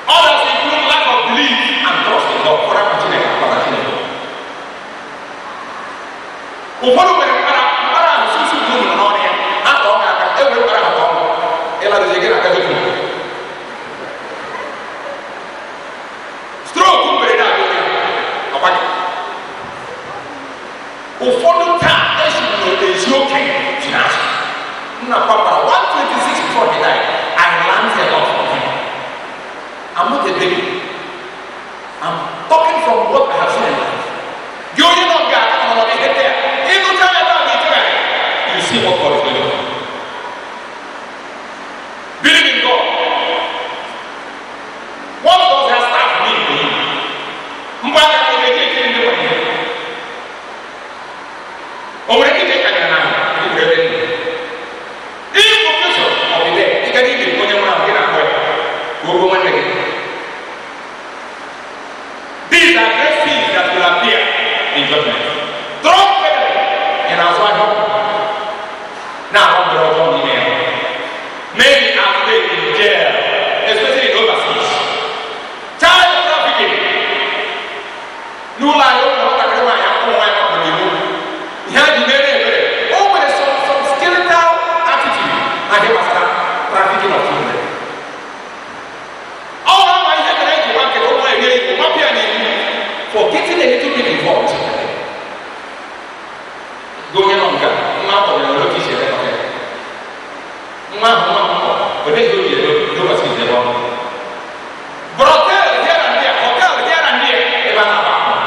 Others include lack of belief and trust in God. Ụfọdụ ama Chineke akpata Chineke. Ụfọdụ nwere mkpara mkpara ahụ susu nke unu nọ n'ọnụ ya. Ha tọọ ha aka, e were mkpara ahụ tọọ ha. Ịlarụzi gị na-agazi okwu. Stroke mberede abịa ya. Ọkwa gị. Ụfọdụ taa esigburu ezi okenye si n'azụ. Nna papa 126 before he died, I learned a lot from him. I'm not a baby. I'm talking from what I have seen in life. Gị onye nọ nga aka nọ n'ihe ndị a, ịgụcha ya taa ma itegharị, you see what God is going to do. Believe in God. What does In judgment. Drug peddling. Ị na-azụ ahịa ọgwụ na-ahụ mmiri ọjọọ n'ime ya. Many are today in jail, especially in overseas. Child trafficking. N'ụlọ anyị, ụmụ nwatakịrị nwaanyị akwụkwọ nwaanyị mapụrụ n'iwu. Ihe a ji mere ebere, o nwere some skeletal attitude na ihe gbasara trafficking of children. Ọ na-ama ihe mere eji nwa nkịta ụmụ eri igbo mapụ ya n'iwu for getting a little bit involved. Gị onye nọ nga, nwa akpọrọ nwere otu isi elekọta ya. Nwa ahụ nwa akwụkwọ, ọ dịghị obi ebe n'ụbọchị ebe ọ nọ. Brothel here and there, hotel here and there, ebe a na-agba akwụna.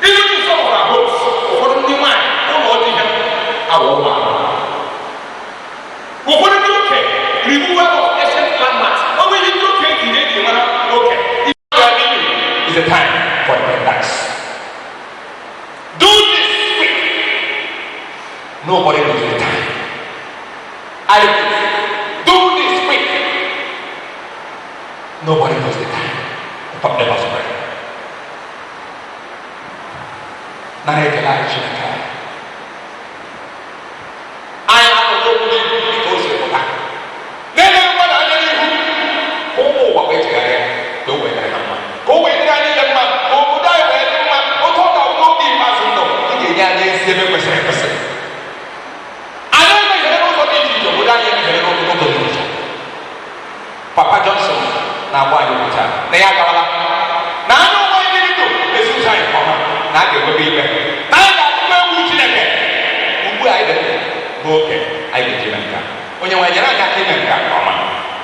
Even in some of our homes, ụfọdụ ndị nwaanyị ụlọ dị ha awọ ụmụ akwụkwọ. Ụfọdụ ndị okenye, removal of ancient landmarks. Ọ bụ ihe ndị okenye jiri eji mara okenye. Is a time for repentance. Do this quick. Nobody knows the time. I repeat, do this quick. Nobody knows the time. Let us pray. Nara ekele anyị, Chineke anyị. Anyị anụrụ okwu gị dịka o si pụta. Na-ele mmadụ anya n'ihu ka ụmụ ụwa wee chegharịa, ka o wee dịrị ha mma. Ka o wee dịrị anyị niile mma, ka obodo anyị wee dị mma, otu ọ ga-abụ n'oge ikpeazụ ndụ, ị ga-enye anyị ezi ebe kwesịrị ekwesị. Anyị emehiere n'ụzọ dị iche iche, obodo anyị emehiere n'ụzọ dị iche iche. Papa Johnson na-agba anyị okwu taa na ya agawala na anya ụmụ anyị dị ndụ ezi ụzọ anyị nke ọma, na a ga-enwebe ikpe, na anyị ga-atụkwa egwu Chineke. Ugbu a anyị dị ndụ bụ oge anyị ga-eji eme nke a. Onye nwe nyere anyị aka ime nke a nke ọma,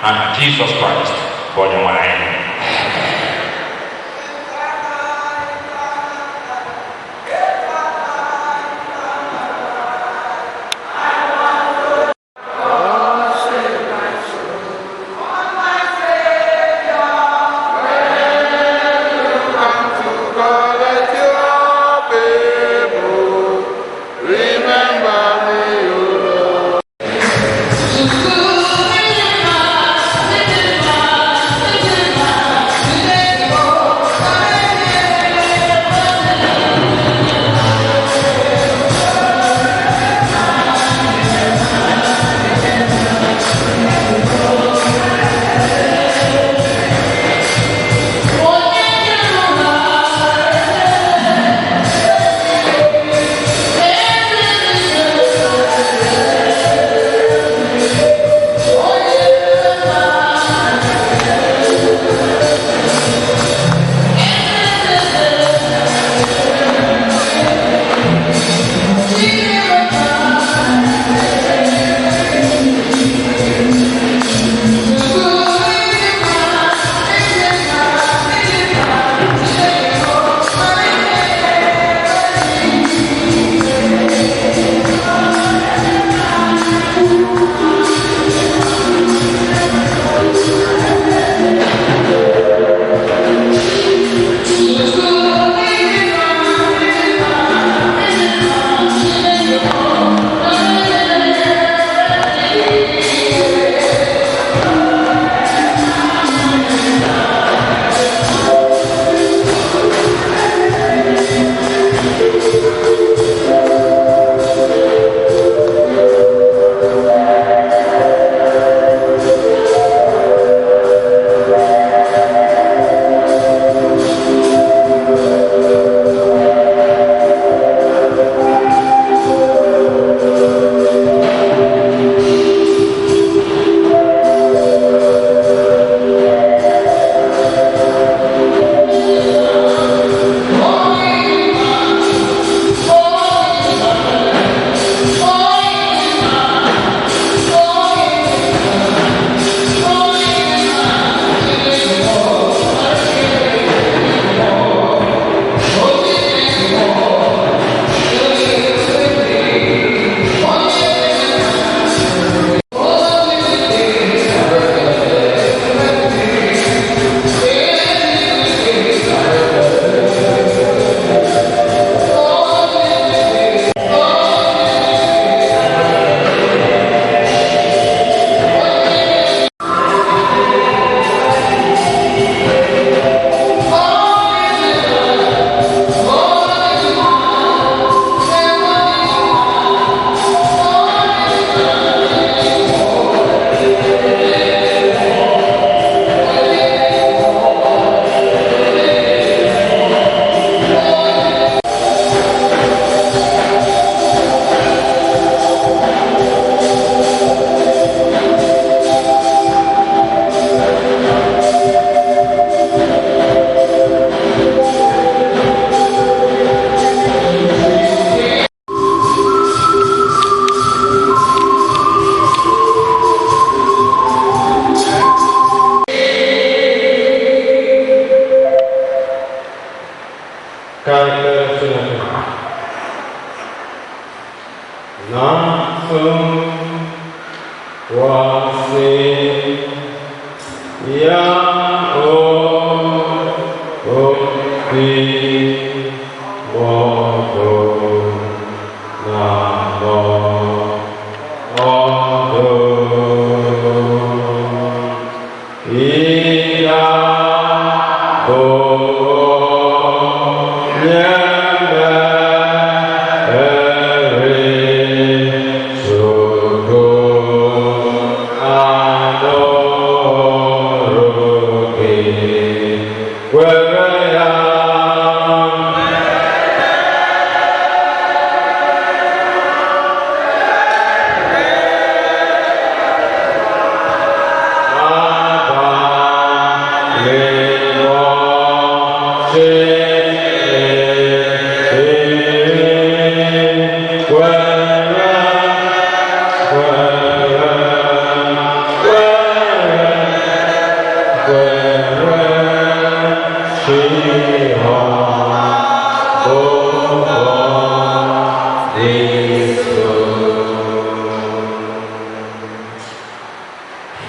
n'aha Jizọs Kraịst bụ onye nwe anyị. Remember me, O Lord. Little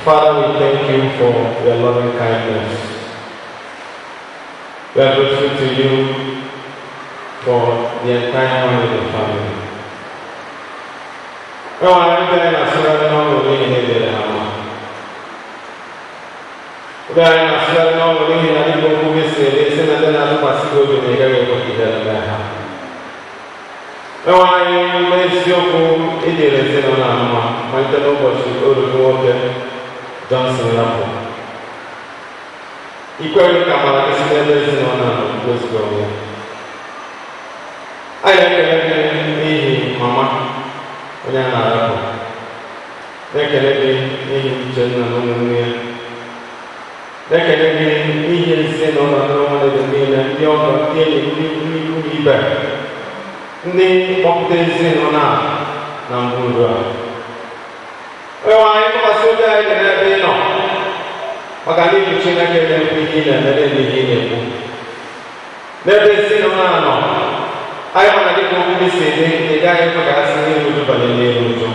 Father, we thank you for your loving kindness. We are grateful to you for the entire Nwanedo family. Enwere ndị anyị na-asụgharị n'ọṅụ n'ihi na edere ha mma. Ndị anyị na-asụgharị n'ọṅụ n'ihi na dịka okwu gị si ede sị na ndị na-atụkwasị gị obi na ị gaghị ekwe ka ihere mee ha. Enwere anyị n'eziokwu idere ezinụlọ a mma malite n'ụbọchị oru gị nwoke Johnson rapụ. Ikweghị ka amara gị si n'ebe ezinụlọ a nọ wezuga onwe ya. Anyị na-ekele gị n'ihi mama onye a na-arapụ. Na-ekele gị n'ihi Uchenna na ụmụnne ya. Na-ekele gị n'ihi ezinụlọ ndị Nwanedo niile, ndị ọgọ, ndị enyi, ndị ikwu na ibe, ndị kpọpụta ezinụlọ a na mbụ uru a. Onyenwe anyị, tụkwasị obi anyị dị n'ebe ị nọ maka na ịbụ Chineke na-ekwu ihe ị na-eme, na-eme ihe ị na-ekwu. N'ebe ezinụlọ a nọ, anyị mana dịka okwu gị si dị, ị gaghị ekwe ka ha si n'iru uju banye n'iru uju.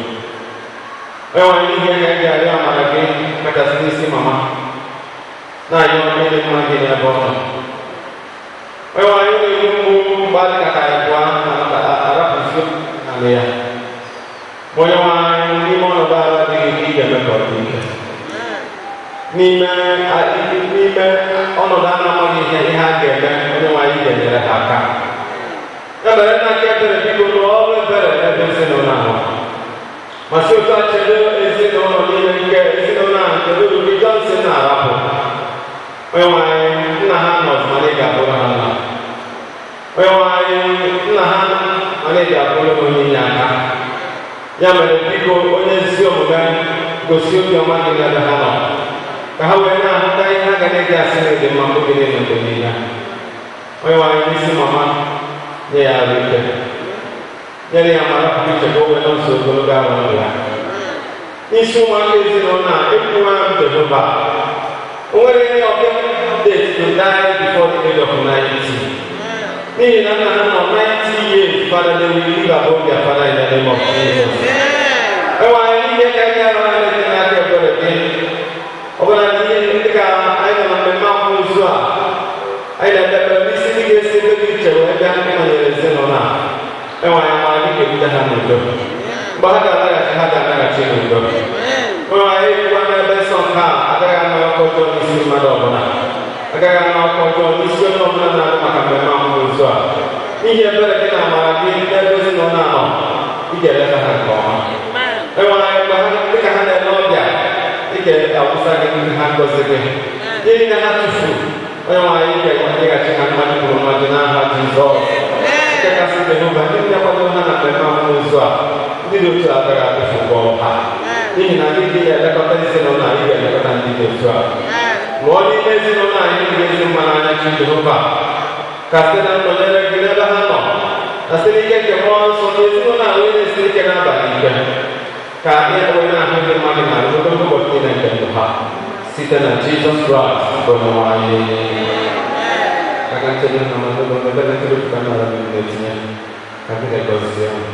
Onyenwe anyị, n'ihi ya ga arịọ amara gị kachasị n'isi mama, na-ayọ ịdị mma gị n'ebe ọ nọ. Onyenwe anyị, na-egbu mgbu mgbe adị ka anyị pụọ arapụzi naanị ya. Ma Onyenwe anyị, n'ime ọnọdụ ahụ adịghị ike, ị ga-eme ka ọ dị ike. N'ime ọnọdụ a na-amaghị ihe a ga-eme, Onyenwe anyị ga-enyere ha aka. Ya mere, nna nke ebere, biko rụọ ọrụ ebere n'ebe ezinụlọ ahụ ma si otu a chedo ezinụlọ niile nke ezinụlọ ahụ nke oru gị Johnson na-arapụ. Onyenwe anyị, nna ha nọ mana ị ga-abụrụ ha nna. Onyenwe anyị, nna ha mana ị ga-abụrụ ha onye inye aka. Ya mere, biko, onye ezi omume, gosi obiọma gị n'ebe ha nọ ka ha wee na-ahụta ihe ha ga na-eji asị na ịdị mma mgbe niile, mgbe niile. Onyenwe anyị, n'isi mama, nye ya arụ ike, nyere ya mara pụrụ iche ka o wee nọso ogologo arọ ndụ ya. N'isi ụmụaka ezinụlọ a, ekwuwa m, Jehova, o nwere any of them date to die before the age of 90, n'ihi na nna ha nọ 90 years. Father, they will live above their father in the name of Jesus. Enwe anyị n'ihe ka anyị ara na-ete n'aka ebere gị ọ bụla n'ihe ndị ka anyị nọ na mmemme akwamozu a. Anyị na-ekpe n'isi ndị ga-esi ebe dị iche wee bịa ịnọnyere ezinụlọ a. Enwe anyị mara gị ga-ebute ha n'udo. Mgbe ha ga-alaghachi, ha ga-alaghachi n'udo. Onye anyị ekwuwa n'ebe nsọ nke a, agaghị ama ọkọ ọjọọ n'isi mmadụ ọbụla, agaghị ama ọkọ ọjọọ n'isi onye ọbụla na-adị maka mmemme akwamozu a. N'ihi ebere gị na amara gị n'ebe ezinụlọ a nọ, ị ga-eleta ha nke ọma. Enwe anyị mgbe ha dịka ha na-ele ọbịa, ị ga-awụsa gị ha ngọzi gị. Ihe niile ha tụfuru, onye nwe anyị ga-enyeghachi ha mmadụ kwuru mmadụ n'aha Jizọs. Nke kasị, Jehova, ndị na-akwado ha na mmemme akwamozu a, ndị dị otu a agaghị atụfu ụgwọ ha, n'ihi na ndị gị ga-elekọta ezinụlọ anyị ga-elekọta ndị dị otu a. Lụọ n'ime ezinụlọ anyị ndị ga-ezi mma n'anya chi Jehova, ka site na nnọnyere gị n'ebe ha nọ na site n'ike nke mmụọ nsọ na ezinụlọ a wee na-esiri ike n'abalị ike, ka anyị wee na-ahụ ndị mmadụ na ogologo ụbọchị niile nke ndụ ha, site na Jizọs Kraịst bụ Onyenwe anyị. Aka nchedo na mmadụ ebe na nchedo pụta n'ala na-etinye ka Chineke gọzie unu,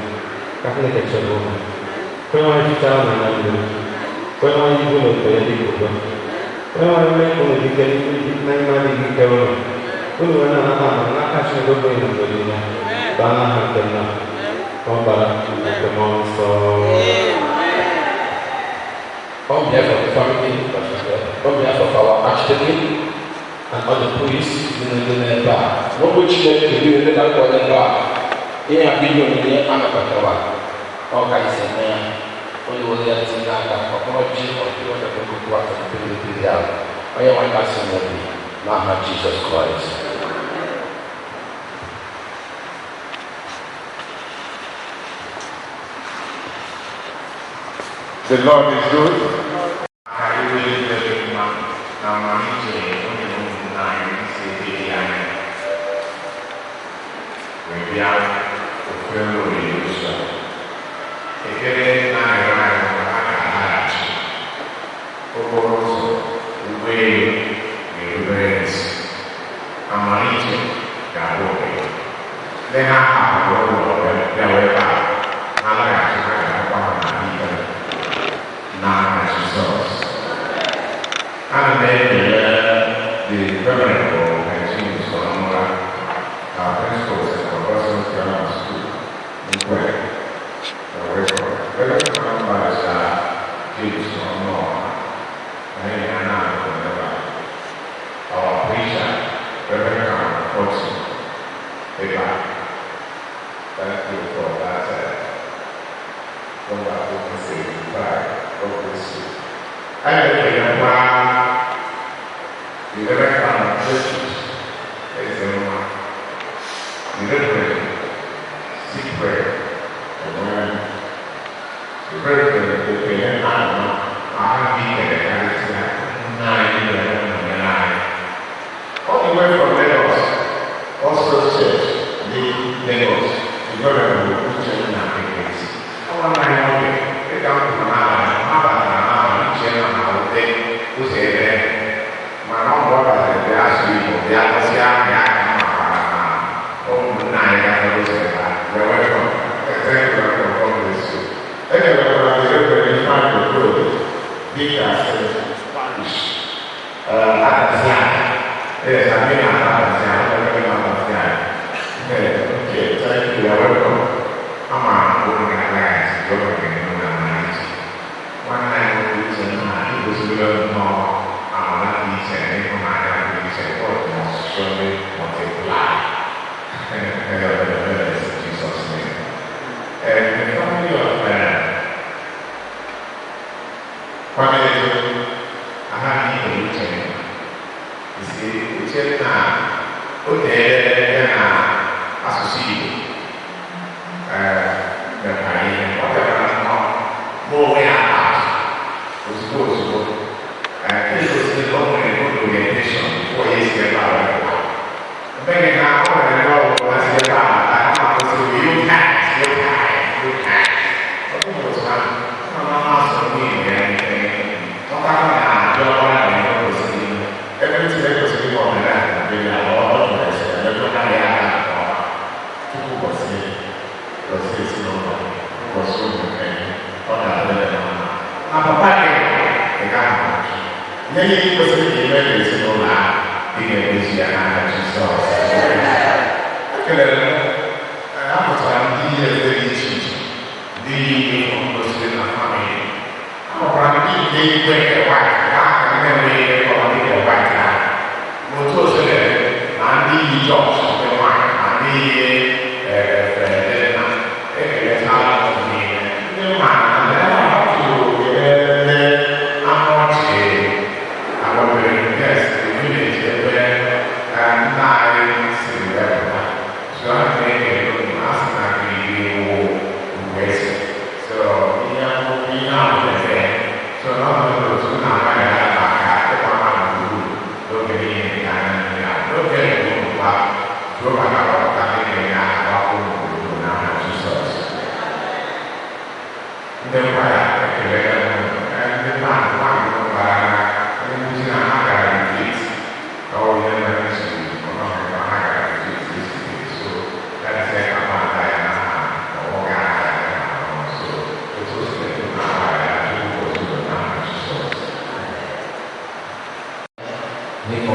ka Chineke chebe unu, ka onye nwanyị fichaa unu anya mmiri, ka onye nwanyị ibu na obodo ya dịka udo. Onye nwere mme ka unu dị ike n'ime adịghị ike unu. Unu wee na-anata amara n'aka Chineke oge na mgbe niile. Baa n'aha nke Nna, Ọkpara, na nke Mmụọ Nsọ. On behalf of the family, on behalf of our archdeacon and other priests, ndị n'ebe a, n'okwu Chineke ndị na-akpọ n'ebe a, ihe a bụ ihe onyinye a nabatara, ọ ka isi eme ya, onye were ya tinye aka, ọ bụrụ ji ọdịrị onye bụ nkụkụ aka kpirikpiri ya, onye nwe kasị n'obi n'aha Jizọs Kraịst. The Lord is good.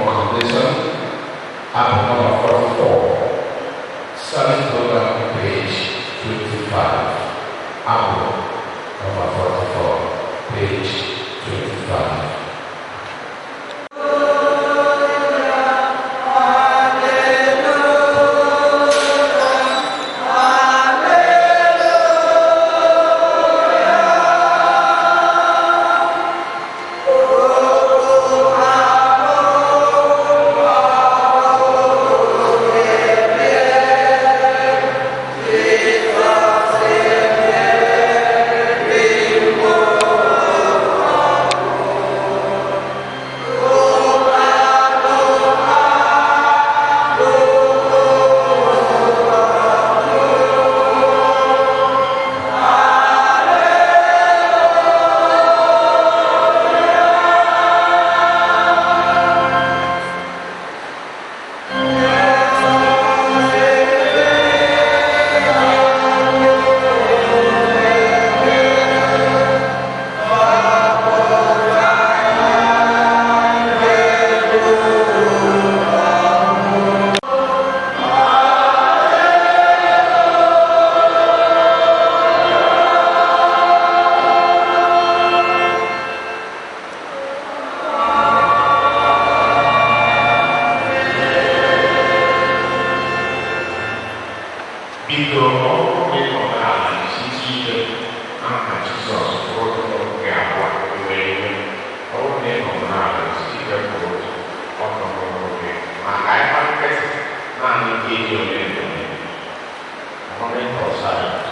Completion, abụ number 44, service program page 25. Abụ number 44, page 25. Biko, ọ bụrụ na ị nọ n'ala, isi ike n'aha Jizọs, bụrụ oge abụọ iwe iwe. Ọ bụrụ na ị nọ n'ala, isi ike bụrụ ọtọ oge maka anyị gba nkịtị naanị nkeji ole na ole. Moment of silence.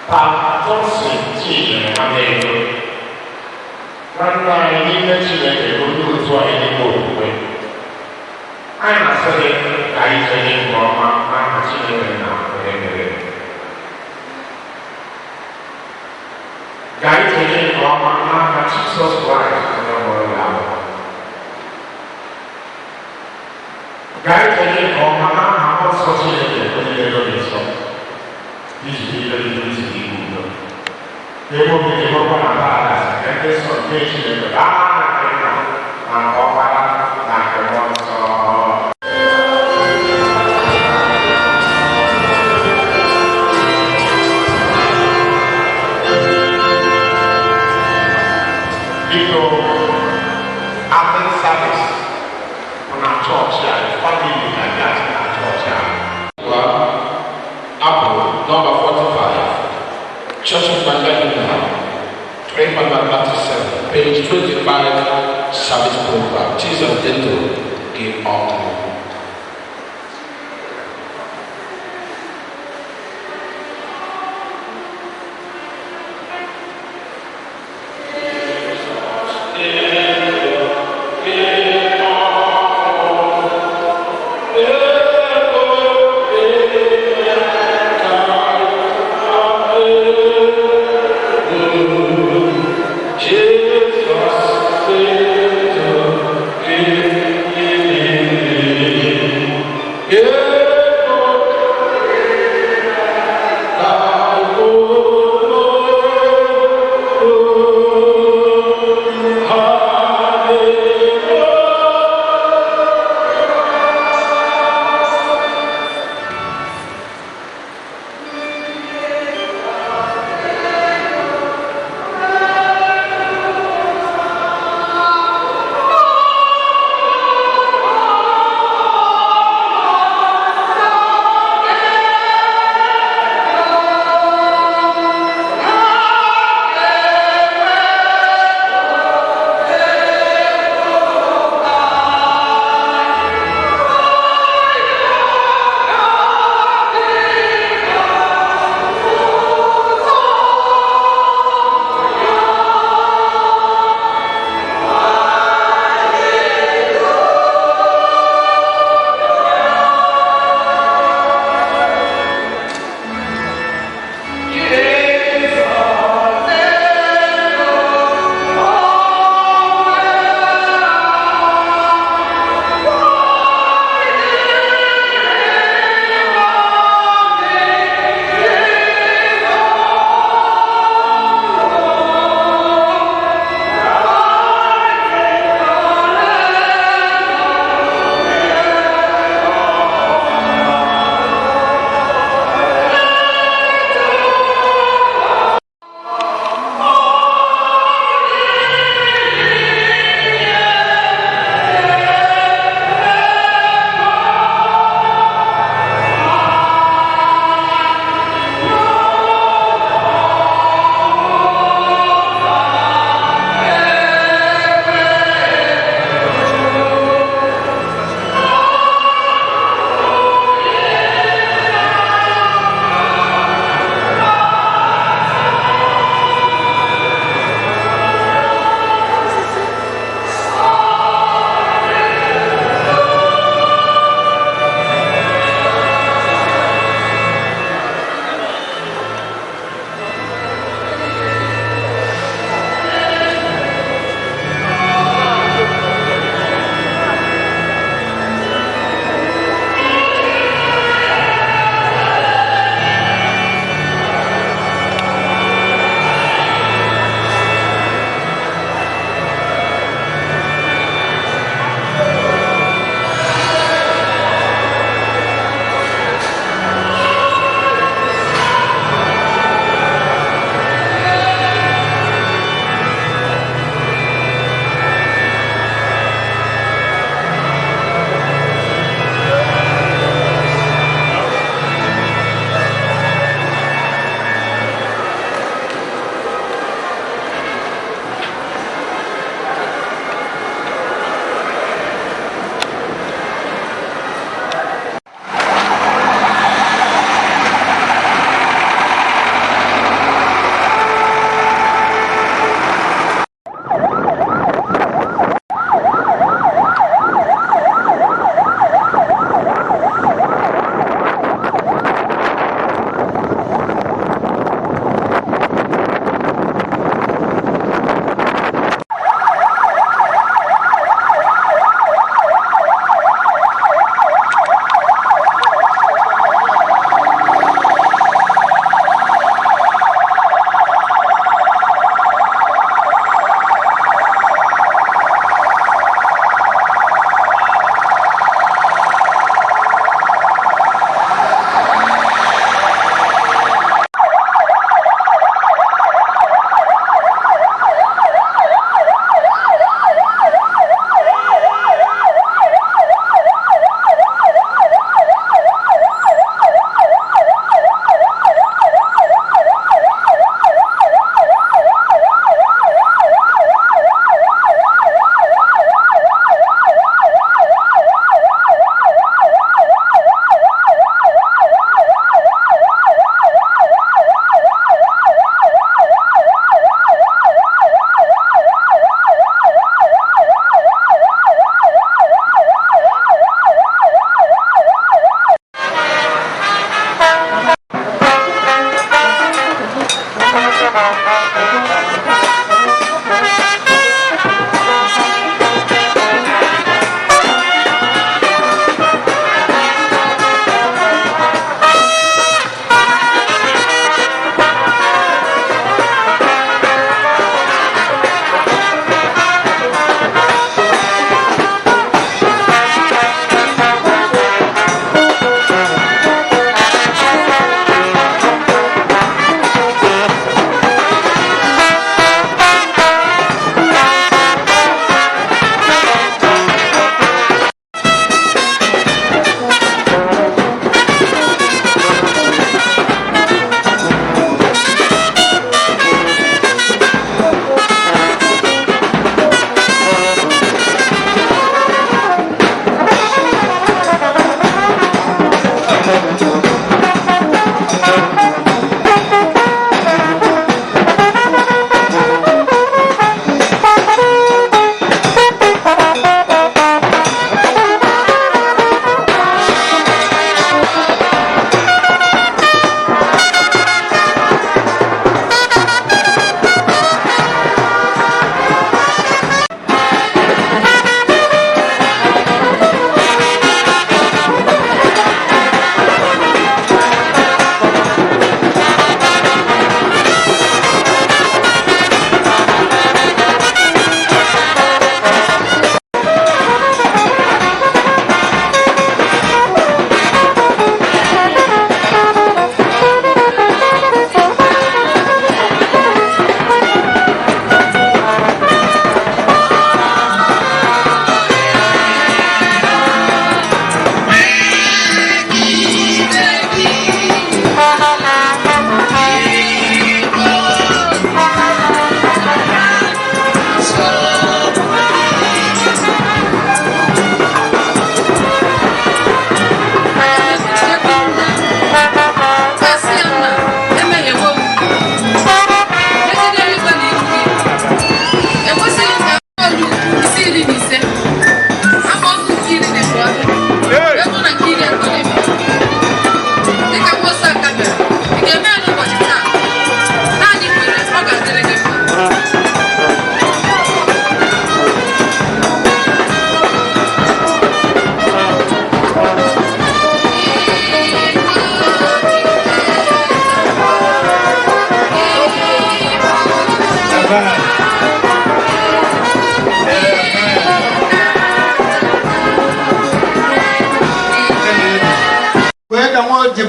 Pa Johnson Chinyere Nwanne, nwanne anyị n'ime Chineke bụ onye otu anyị n'ime okwukwe. Anyị na-asị gị ka anyị jee nke ọma n'aha Chineke na onye mere. Ka anyị jee nke ọma n'aha Jizọs Kraịst onye mụrụ ya ahụ. Ka anyị jee nke ọma n'aha Mmụọ Nsọ Chineke onye na-edo gị nsọ. Iji ibe gị ntị gị udo. Ebe obibi bụrụkwa na paradaịs nke ndị nsọ nke Chineke baa na nke Nna na nke Ọkpara na nke Mmụọ Nsọ. Biko, after service bụ na chọọchị a, family na-abịa na chọọchị a. Abụ number 45, Church of Evangelical, 337, page 25, service program. Jesus Dento, give up. Jesus,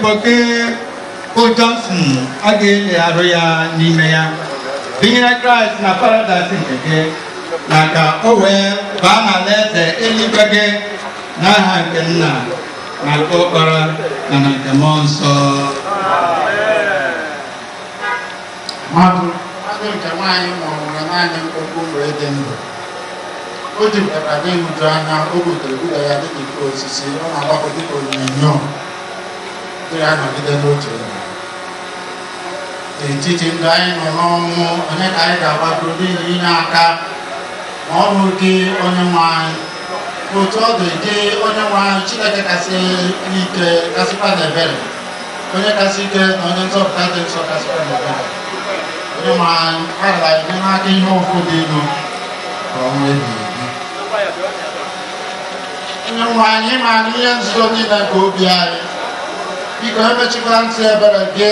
Nwoke bụ Johnson a ga-eli arụ ya n'ime ya, binyere Kraịst na paradaịs nke gị, na ka o wee baa n'alaeze eluigwe gị, n'aha nke Nna na nke Ọkpara na nke Mmụọ Nsọ. Mmadụ mmadụ nke nwaanyị mụrụ nwere naanị mkpụmkpụ mgbe dị ndụ. O jupụtara n'ịhụju anya, o butere buda ya dịka ifuru osisi, ọ na-agbapụ dịka onyinyo dịrị anọgide n'otu ebe. N'etiti ndụ anyị nọ n'ọnwụ, onye ka anyị ga-agbapụrụ n'ihi inye aka ma ọ bụ gị, onye nwe anyị? Otu ọ dị, gị, onye nwe anyị Chineke kasị ike kasịkwa na ebere, onye kasị ike na onye nzọpụta dị nsọ kasịkwa na ebere, onye nwe anyị, arara anyị nye n'aka ihe ụfụ dị ilu ka ọnwụ ebighị ebi. Onye nwe anyị, maara ihe nzuzo niile nke obi anyị. Biko, emechikwala ntị ebere gị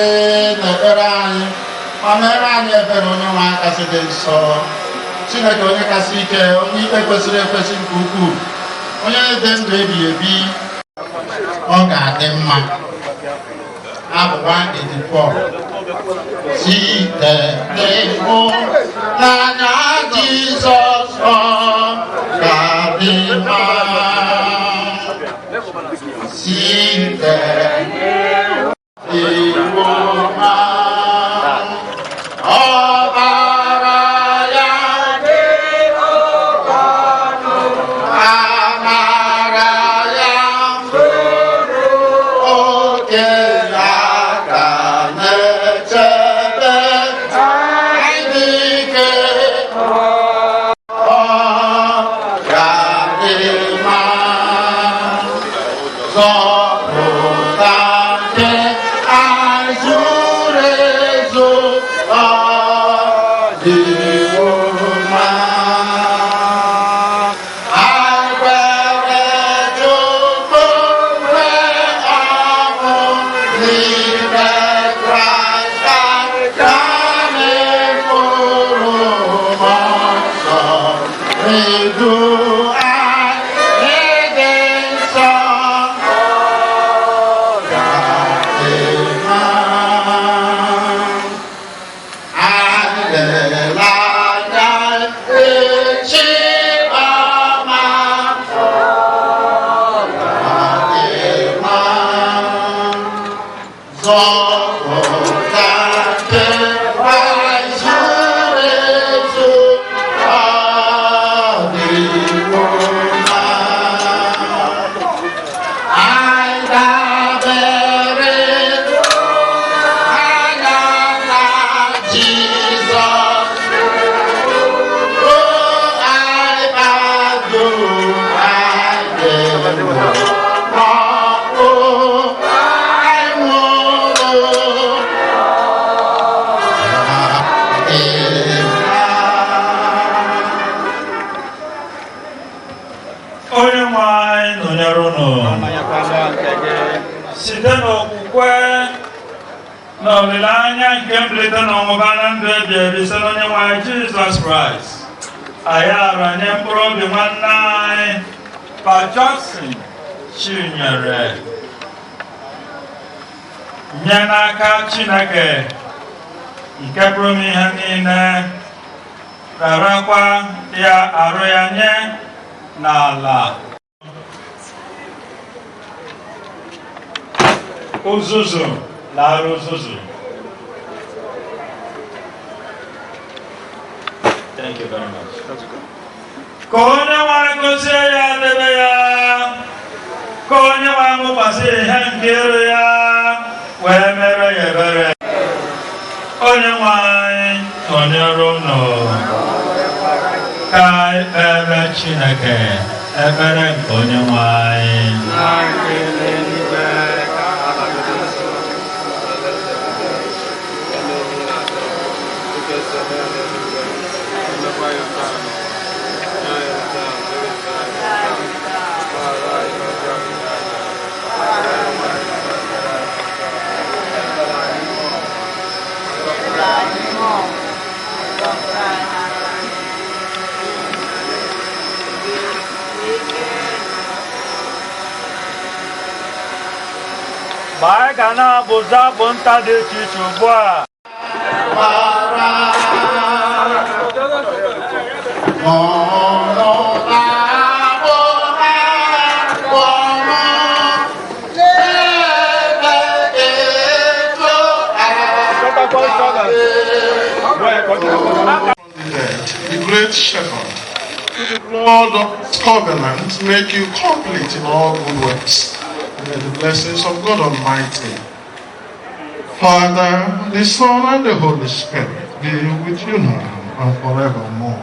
na ekpere anyị, ma mere anyị ebere, onye nwe anyị kasị dị nsọ, Chineke onye kasị ike, onye ikpe kwesịrị ekwesị nke ukwuu, onye dị ndụ ebighị ebi. Ọ ga-adị mma. Abụ 184. Site n'ịhụnanya Jizọs, ọ ga-adị mma. Site n'ịhụnanya ọbara ya dị oke ọnụ, amara ya zuru oke, ya ka na-echebe anyị ike. Ọ ga-adị mma. Zọpụta nke anyị zuru ezu, ọ dịwo mma. Anyị kwere Chukwu, nwee ọṅụ n'ime Kraịst, ka anyị mkpụrụ Mmụọ Nsọ edu anyị dị nsọ. Ọ ga-adị mma. Anyị lere anya echi ọma. Ọ ga-adị mma. Zọpụta nke anyị zuru ezu, ọ dịwo mma. Anyị dabere anya na Jizọs, o anyị gbado anyị dị ndụ, ma o anyị nwụrụ. Ga-adị mma. Onye nwe anyị nọnyere unu. Site n'okwukwe na olileanya nke mbilite n'ọnwụ baa na ndụ ebi ebi site n'onye nwe anyị Jizọs Kraịst, anyị aranye mkpụrụ obi nwanne anyị Pa Johnson Chinyere nye n'aka Chineke nke pụrụ ime ihe niile, rarakwa ya arụ ya nye n'ala. Uzuzu lara uzuzu. Thank you very much. Ka onye nwe anyị gozie ya, debe ya. Ka onye nwe anyị mụkwasị ihe nke iru ya wee mere ya ebere. Onye nwe anyị nọnyere unu. Ka anyị kpere Chineke ekpere nke onye nwe anyị. Ma anyị ga na-abụzi abụ nta dị iche iche ugbu a. The great shepherd, to the blood of his covenant make you complete in all good works. And may the blessings of God Almighty, Father, the Son, and the Holy Spirit be with you now and forevermore.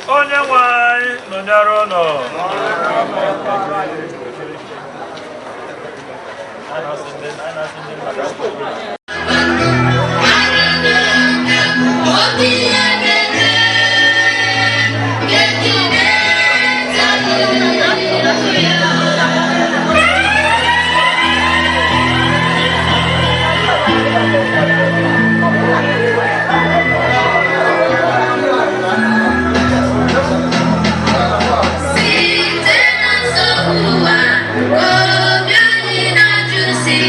Onye nwe anyị nọnyere ụnụ. Site na nsogbu ụwa, obi anyị na-ajụsi,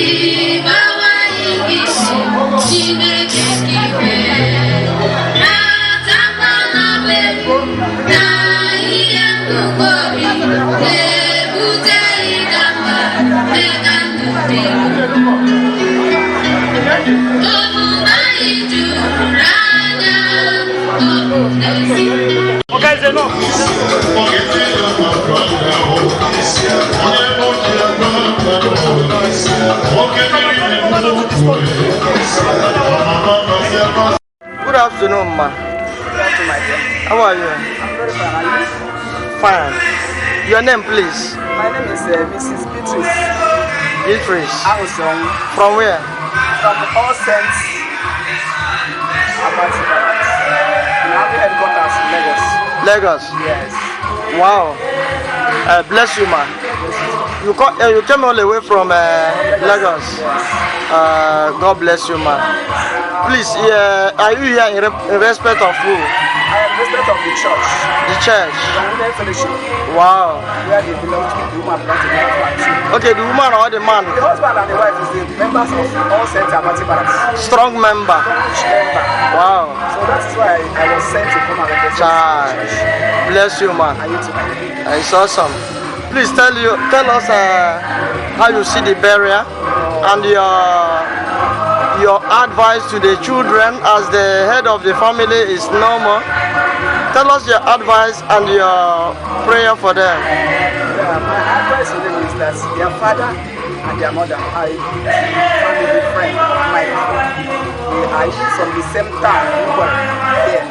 ịgbawa anyị isi, Chineke iwe. Na-atakwa n'ọbụ na ihe mkpụkpọ obi na-ebute ịda mba, mee ka ndụ dị. Omume anyị juru anya, ọ bụ n'ezi. Okay, it's enough. Good afternoon, ma. Good afternoon, my dear. How are you? I'm very fine. Are you? Fine. Your name, please? My name is Mrs. Beatrice. Beatrice. Arusong. From where? From All Saints Abati Barracks. In Army headquarters in Lagos. Lagos. Yes. Wow. Bless you, ma. You came all the way from Lagos. God bless you, ma. Please, are you here in respect of who? I am president of the church. The church. The Women Fellowship. Wow. Where they belong to, the woman belongs to the husband too. Okay, the woman or the man? The husband and the wife is the members of All Saints Abati Barracks. Strong member. Strong member. Wow. So that is why I was sent to come and represent Child. the church. Bless you, man. And you too, my dear. It's awesome. Please tell us how you see the burial and your advice to the children as the head of the family is normal. Tell us your advice and your prayer for them. Yeah, my advice to them is that their father and their mother are a good family friend of mine. They are even from the same town, Nkwere, here,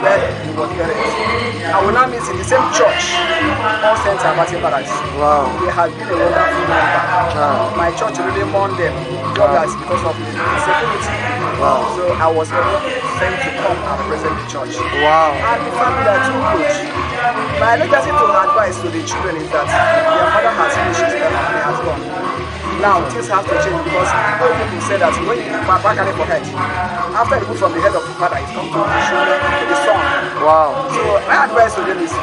where he was buried. I will now meet in the same church, All Saints Abati Barracks. Wow. They have been a wonderful member. Child. My church really mourned them, just because of the insecurity. Wow. So I was sent to come and represent the church. Wow. And the family are too good. My legacy to advice to the children is that their father has finished his life and he has gone. Now things have to change because old people say that when you papa carry for head, after you move from the head of the father, it comes to the shoulder, to the son. Wow. So my advice to them is,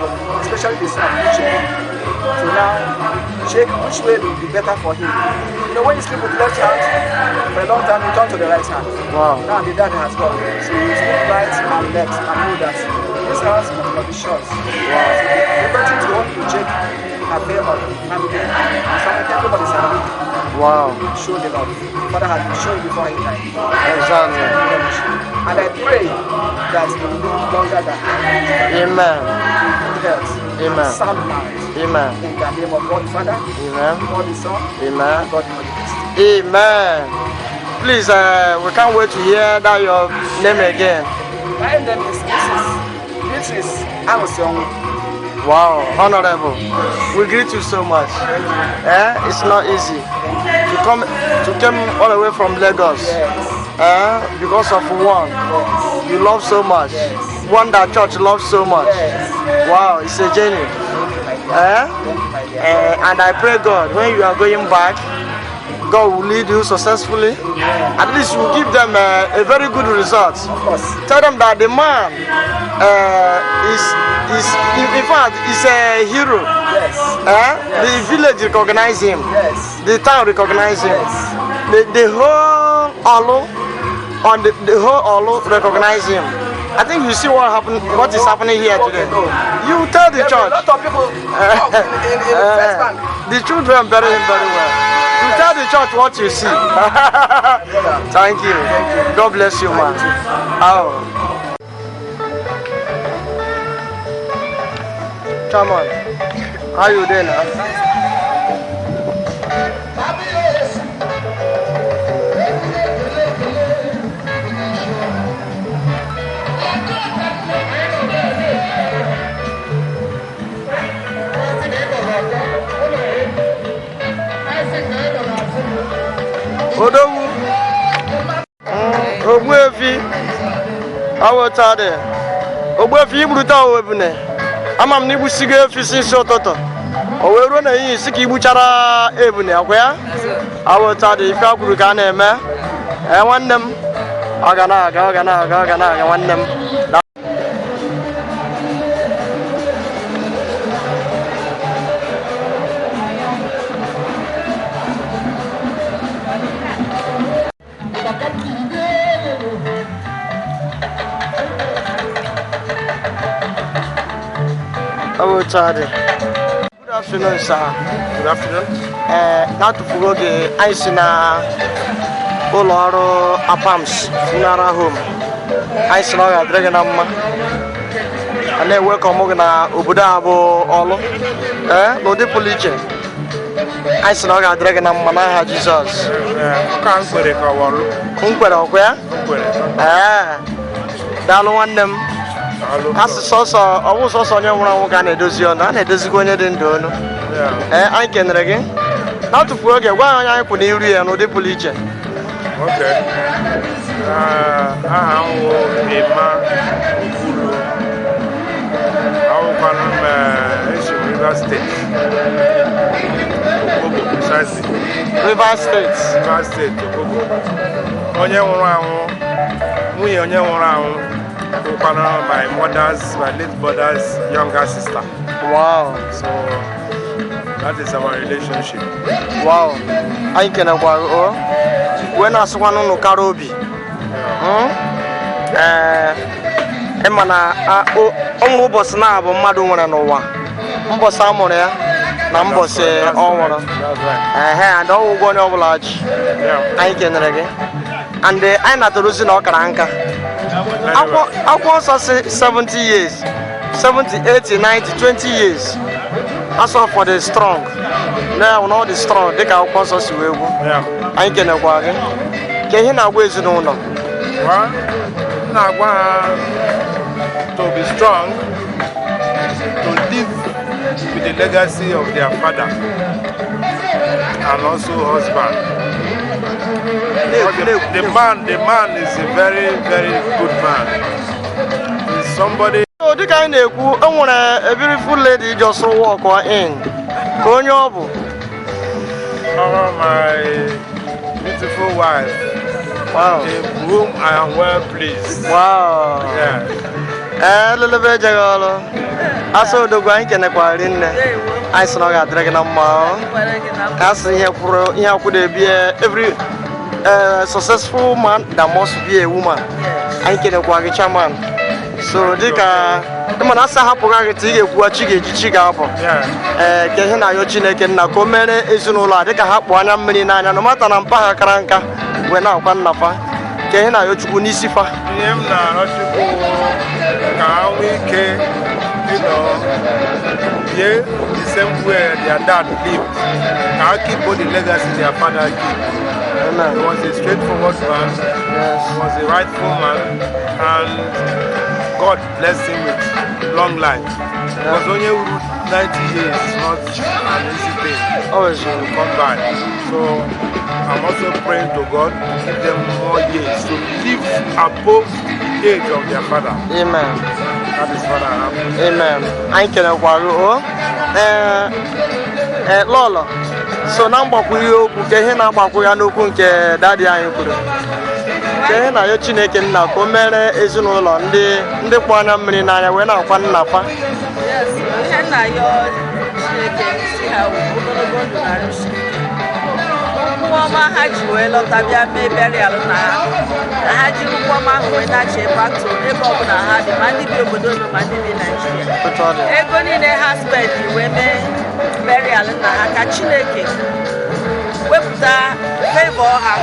especially the son, Uche, to now check which way will be better for him. You know, when you sleep with left hand, for a long time you turn to the right hand. Wow. Now the dad has gone. So you sleep right and left and know that this house must not be short. Wow. So the better to want to check affair of the family and so everybody's happy. Wow. Show the love. Father has been shown before he died. Exactly. And I pray that he will live longer than I. Amen. In good health. Amen. Sound mind. Amen. In the name of God the Father. Amen. God the Son. Amen. And God the Holy Ghost. Amen. Please, we can't wait to hear that your name again. My name is Mrs. Beatrice Amusiong. Wow, honorable. We greet you so much. Eh? It's not easy to come all the way from Lagos. Eh? Because of one you love so much. One that church loves so much. Wow, it's a journey. Eh? And I pray God, when you are going back, God will lead you successfully. At least you will give them a very good result. Of course. Tell them that the man is in fact is a hero. Yes. Eh? The village recognize him. Yes. The town recognize him. The whole Olo on the whole Olo recognize him. I think you see what happened, what is happening here today. You tell the church. A lot of people in First Bank. The children bury him very well. You tell the church what you see. Thank you. God bless you, man. Oh. Come on. How you doing now? Odogwu. Ogbuefi awụtadị Ogbuefi igburuta owebune ama m na igbusigo efi si isi ụtụtụ o wee ruo n'ehihie si ka igbuchara ebune akwa ya awụtadị ife akwuru ka a na-eme. Ee, nwanne m, ọ ga na-aga, ọ ga na-aga, ọ ga na-aga, nwanne m. Awụtadị. Good afternoon, sir. Good afternoon. Ee, na-atụfughị oge, anyị si na ụlọ ọrụ APAMS Funeral Home. Anyị si na ọ ga-adịrị gị na mma. A na-ewe ka ọmụ gị na obodo a bụ Ọlụ, ee, n'ụdị pụrụ iche. Anyị si na ọ ga-adịrị gị na mma n'aha Jizọs. Ụka Nkwere ka ọwọlụ. Nkwere ọkwa ya. Nkwere. Ee, daalụ nwanne m. A sị sọsọ ọ bụ sọsọ onye nwụrụ anwụ ka a na-edozi ọnụ, a na-edozikwa onye dị ndụ ọnụ. Ee, anyị kenere gị. Na-atụfu oge, gwa anyị onye anyị kwụ n'iru ya n'ụdị pụrụ iche. Okay. Aha m wụ Emma Okwulu. Awụkwanụ m esi m Rivers State. Opobo precisely. Rivers State. Rivers State, Opobo. Onye nwụrụ anwụ, nwunye onye nwụrụ anwụ wụkwanụ my mother's, my late brother's younger sister. So that is our relationship. Wow, anyị kenekwara o wee na-asịkwanụ ụnụ kara obi. Ee, ịma na o nwere ụbọchị na-abụ mmadụ nwere n'ụwa, mbọsị a mụrụ ya na mbọsị ọ nwụrụ. Ehe, and ọ ụgwọ onye ọbụla ji. Anyị kenere gị and anyị natara ozi na ọ kara nka. Akwụkwọ nsọ si 70 years, 70, 80, 90, 20 years asọ for the strong na na ọ dị strong dịka akwụkwọ nsọ si wee gwu. Anyị kenekwa gị ka ihe na-agwa ezinụlọ. Well, m na-agwa ha to be strong, to live with the legacy of their father and also husband. Because the man is a very, very good man. He's somebody. So dịka anyị na-ekwu, e nwere a beautiful lady just walk in ka onye ọ bụ. Oh, my beautiful wife. In whom I am well pleased. Yeah. Ee, lelebe ejeghị ọrụ asọ odogwu, anyị kenekwara nne anyị, sị na ọ ga-adịrị gị na mma ọ. Ka asị ihe kwuru ihe akwụdo ebie every successful man that must be a woman. Anyị kenekwa gị, chairman. So dịka ịma na asa hapụghị gị ta ị ga-ekwuwa chi ga-eji chi ga-abụ. Ee, ka ihe na-ayọ Chineke nna ka o mere ezinụlọ a dịka ha kpụ anya mmiri n'anya na mata na mpa ha kara nka wee na-akwa nnafa, ka ihe na-ayọ Chukwu n'isi fa. Ihe m na-arịọ Chukwu ka ha nwee ike bie the same way their dad lived, ka ha keep the legacy their father keep. He was a straightforward man. He was a rightful man, and God blessed him with long life, because onye ruru 90 years is not an easy thing Always. To come by. So I'm also praying to God to give them more years to live above the age of their father. Amen. That is what I have. Amen. Anyị kelekwara o. Ee ee, lọlọ so na mgbakwunye okwu ka ihe na-agbakwu ya n'okwu nke daddy anyị kwuru, ka ihe na-ayọ Chineke nna ka o mere ezinụlọ ndị kpụ anya mmiri n'anya wee na-akwa nna fa. Yes, ihe nna ya Chineke si ha wụ ogologo ndụ na arụsi ike. Ụkwụ ọma ha ji wee lọta bịa mee burial na ha, na ha jiri ụkwụ ọma ahụ wee nachie back to ebe ọbụla ha dị, ma ndị bi obodo oyibo ma ndị bi Naijiria. Otu ọ dị. Ego niile ha spend wee mee burial nna ha, ka Chineke wepụta favor ha,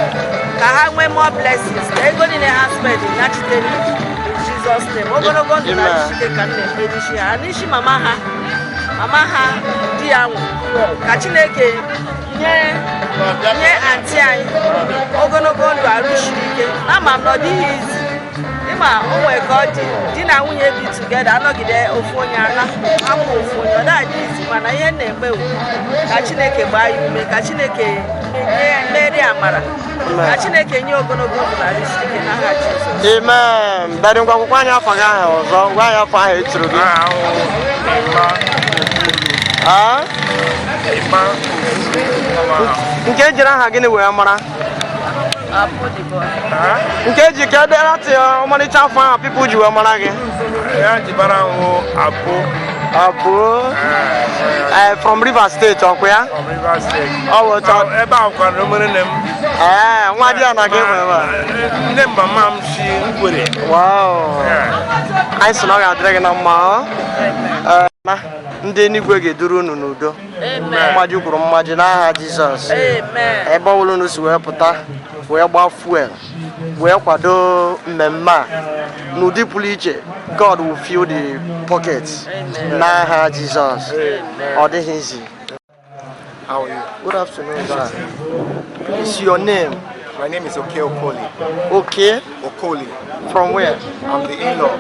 ka ha nwee more blessings, ka ego niile ha spend nachitere in Jesus' name. Ogologo ndụ na Amen. Chineke ka m na-ekpe n'isi ha, n'isi mama ha, mama ha di ya nwụrụ, ka Chineke nye aunty anyị ogologo ndụ, arụ siri ike. Ama m na ọ dịghị izi ịma o nwere ka ọ dị di na nwunye bi together, anọgide ofu onye ala hapụ ofu onye, ọ dịghị izi. Mana ihe m na-ekpe bụ ka Chineke gbaa ya ume, ka Chineke nye mmeri amara, ka Chineke nye ogologo ndụ na arụ siri ike n'aha Jizọs. Amen. Daddy, ngwa, akwụkwọ anyị afa gị aha ọzọ, gwa anyị afọ ahụ eturu gị. Ah? Nke ejiri aha gịnị wee mara? Apụ the boy. Nke eji ka edere atị ọmarịcha afọ ahụ people ji wee mara gị. Ya jibara ahụ Apụ. Apụ. Eh, from Rivers State, ọkwa ya? From Rivers State. Ọ bụ otu ọ- Ebe ahụ kwanụ mere nne m. Ee, nwa di ya na gị nwe ebe a. Nne m, mama m si Nkwere. Wow. Anyị sị na ọ ga-adịrị gị na mma ọ? Ee, na ndị eluigwe ga-eduru unu n'udo. Mmaji kwuru mmaji n'aha Jizọs. Amen. Ebe ọ bụla unu si wee pụta wee gbaa fuel wee kwado mmemme a n'ụdị pụrụ iche, God will fill the pocket n'aha Jizọs. Ọ dịghị izi. How are you? Good afternoon, sir. Please, your name? My name is Oke Okoli. Okay. Okoli. From where? I'm the in-law.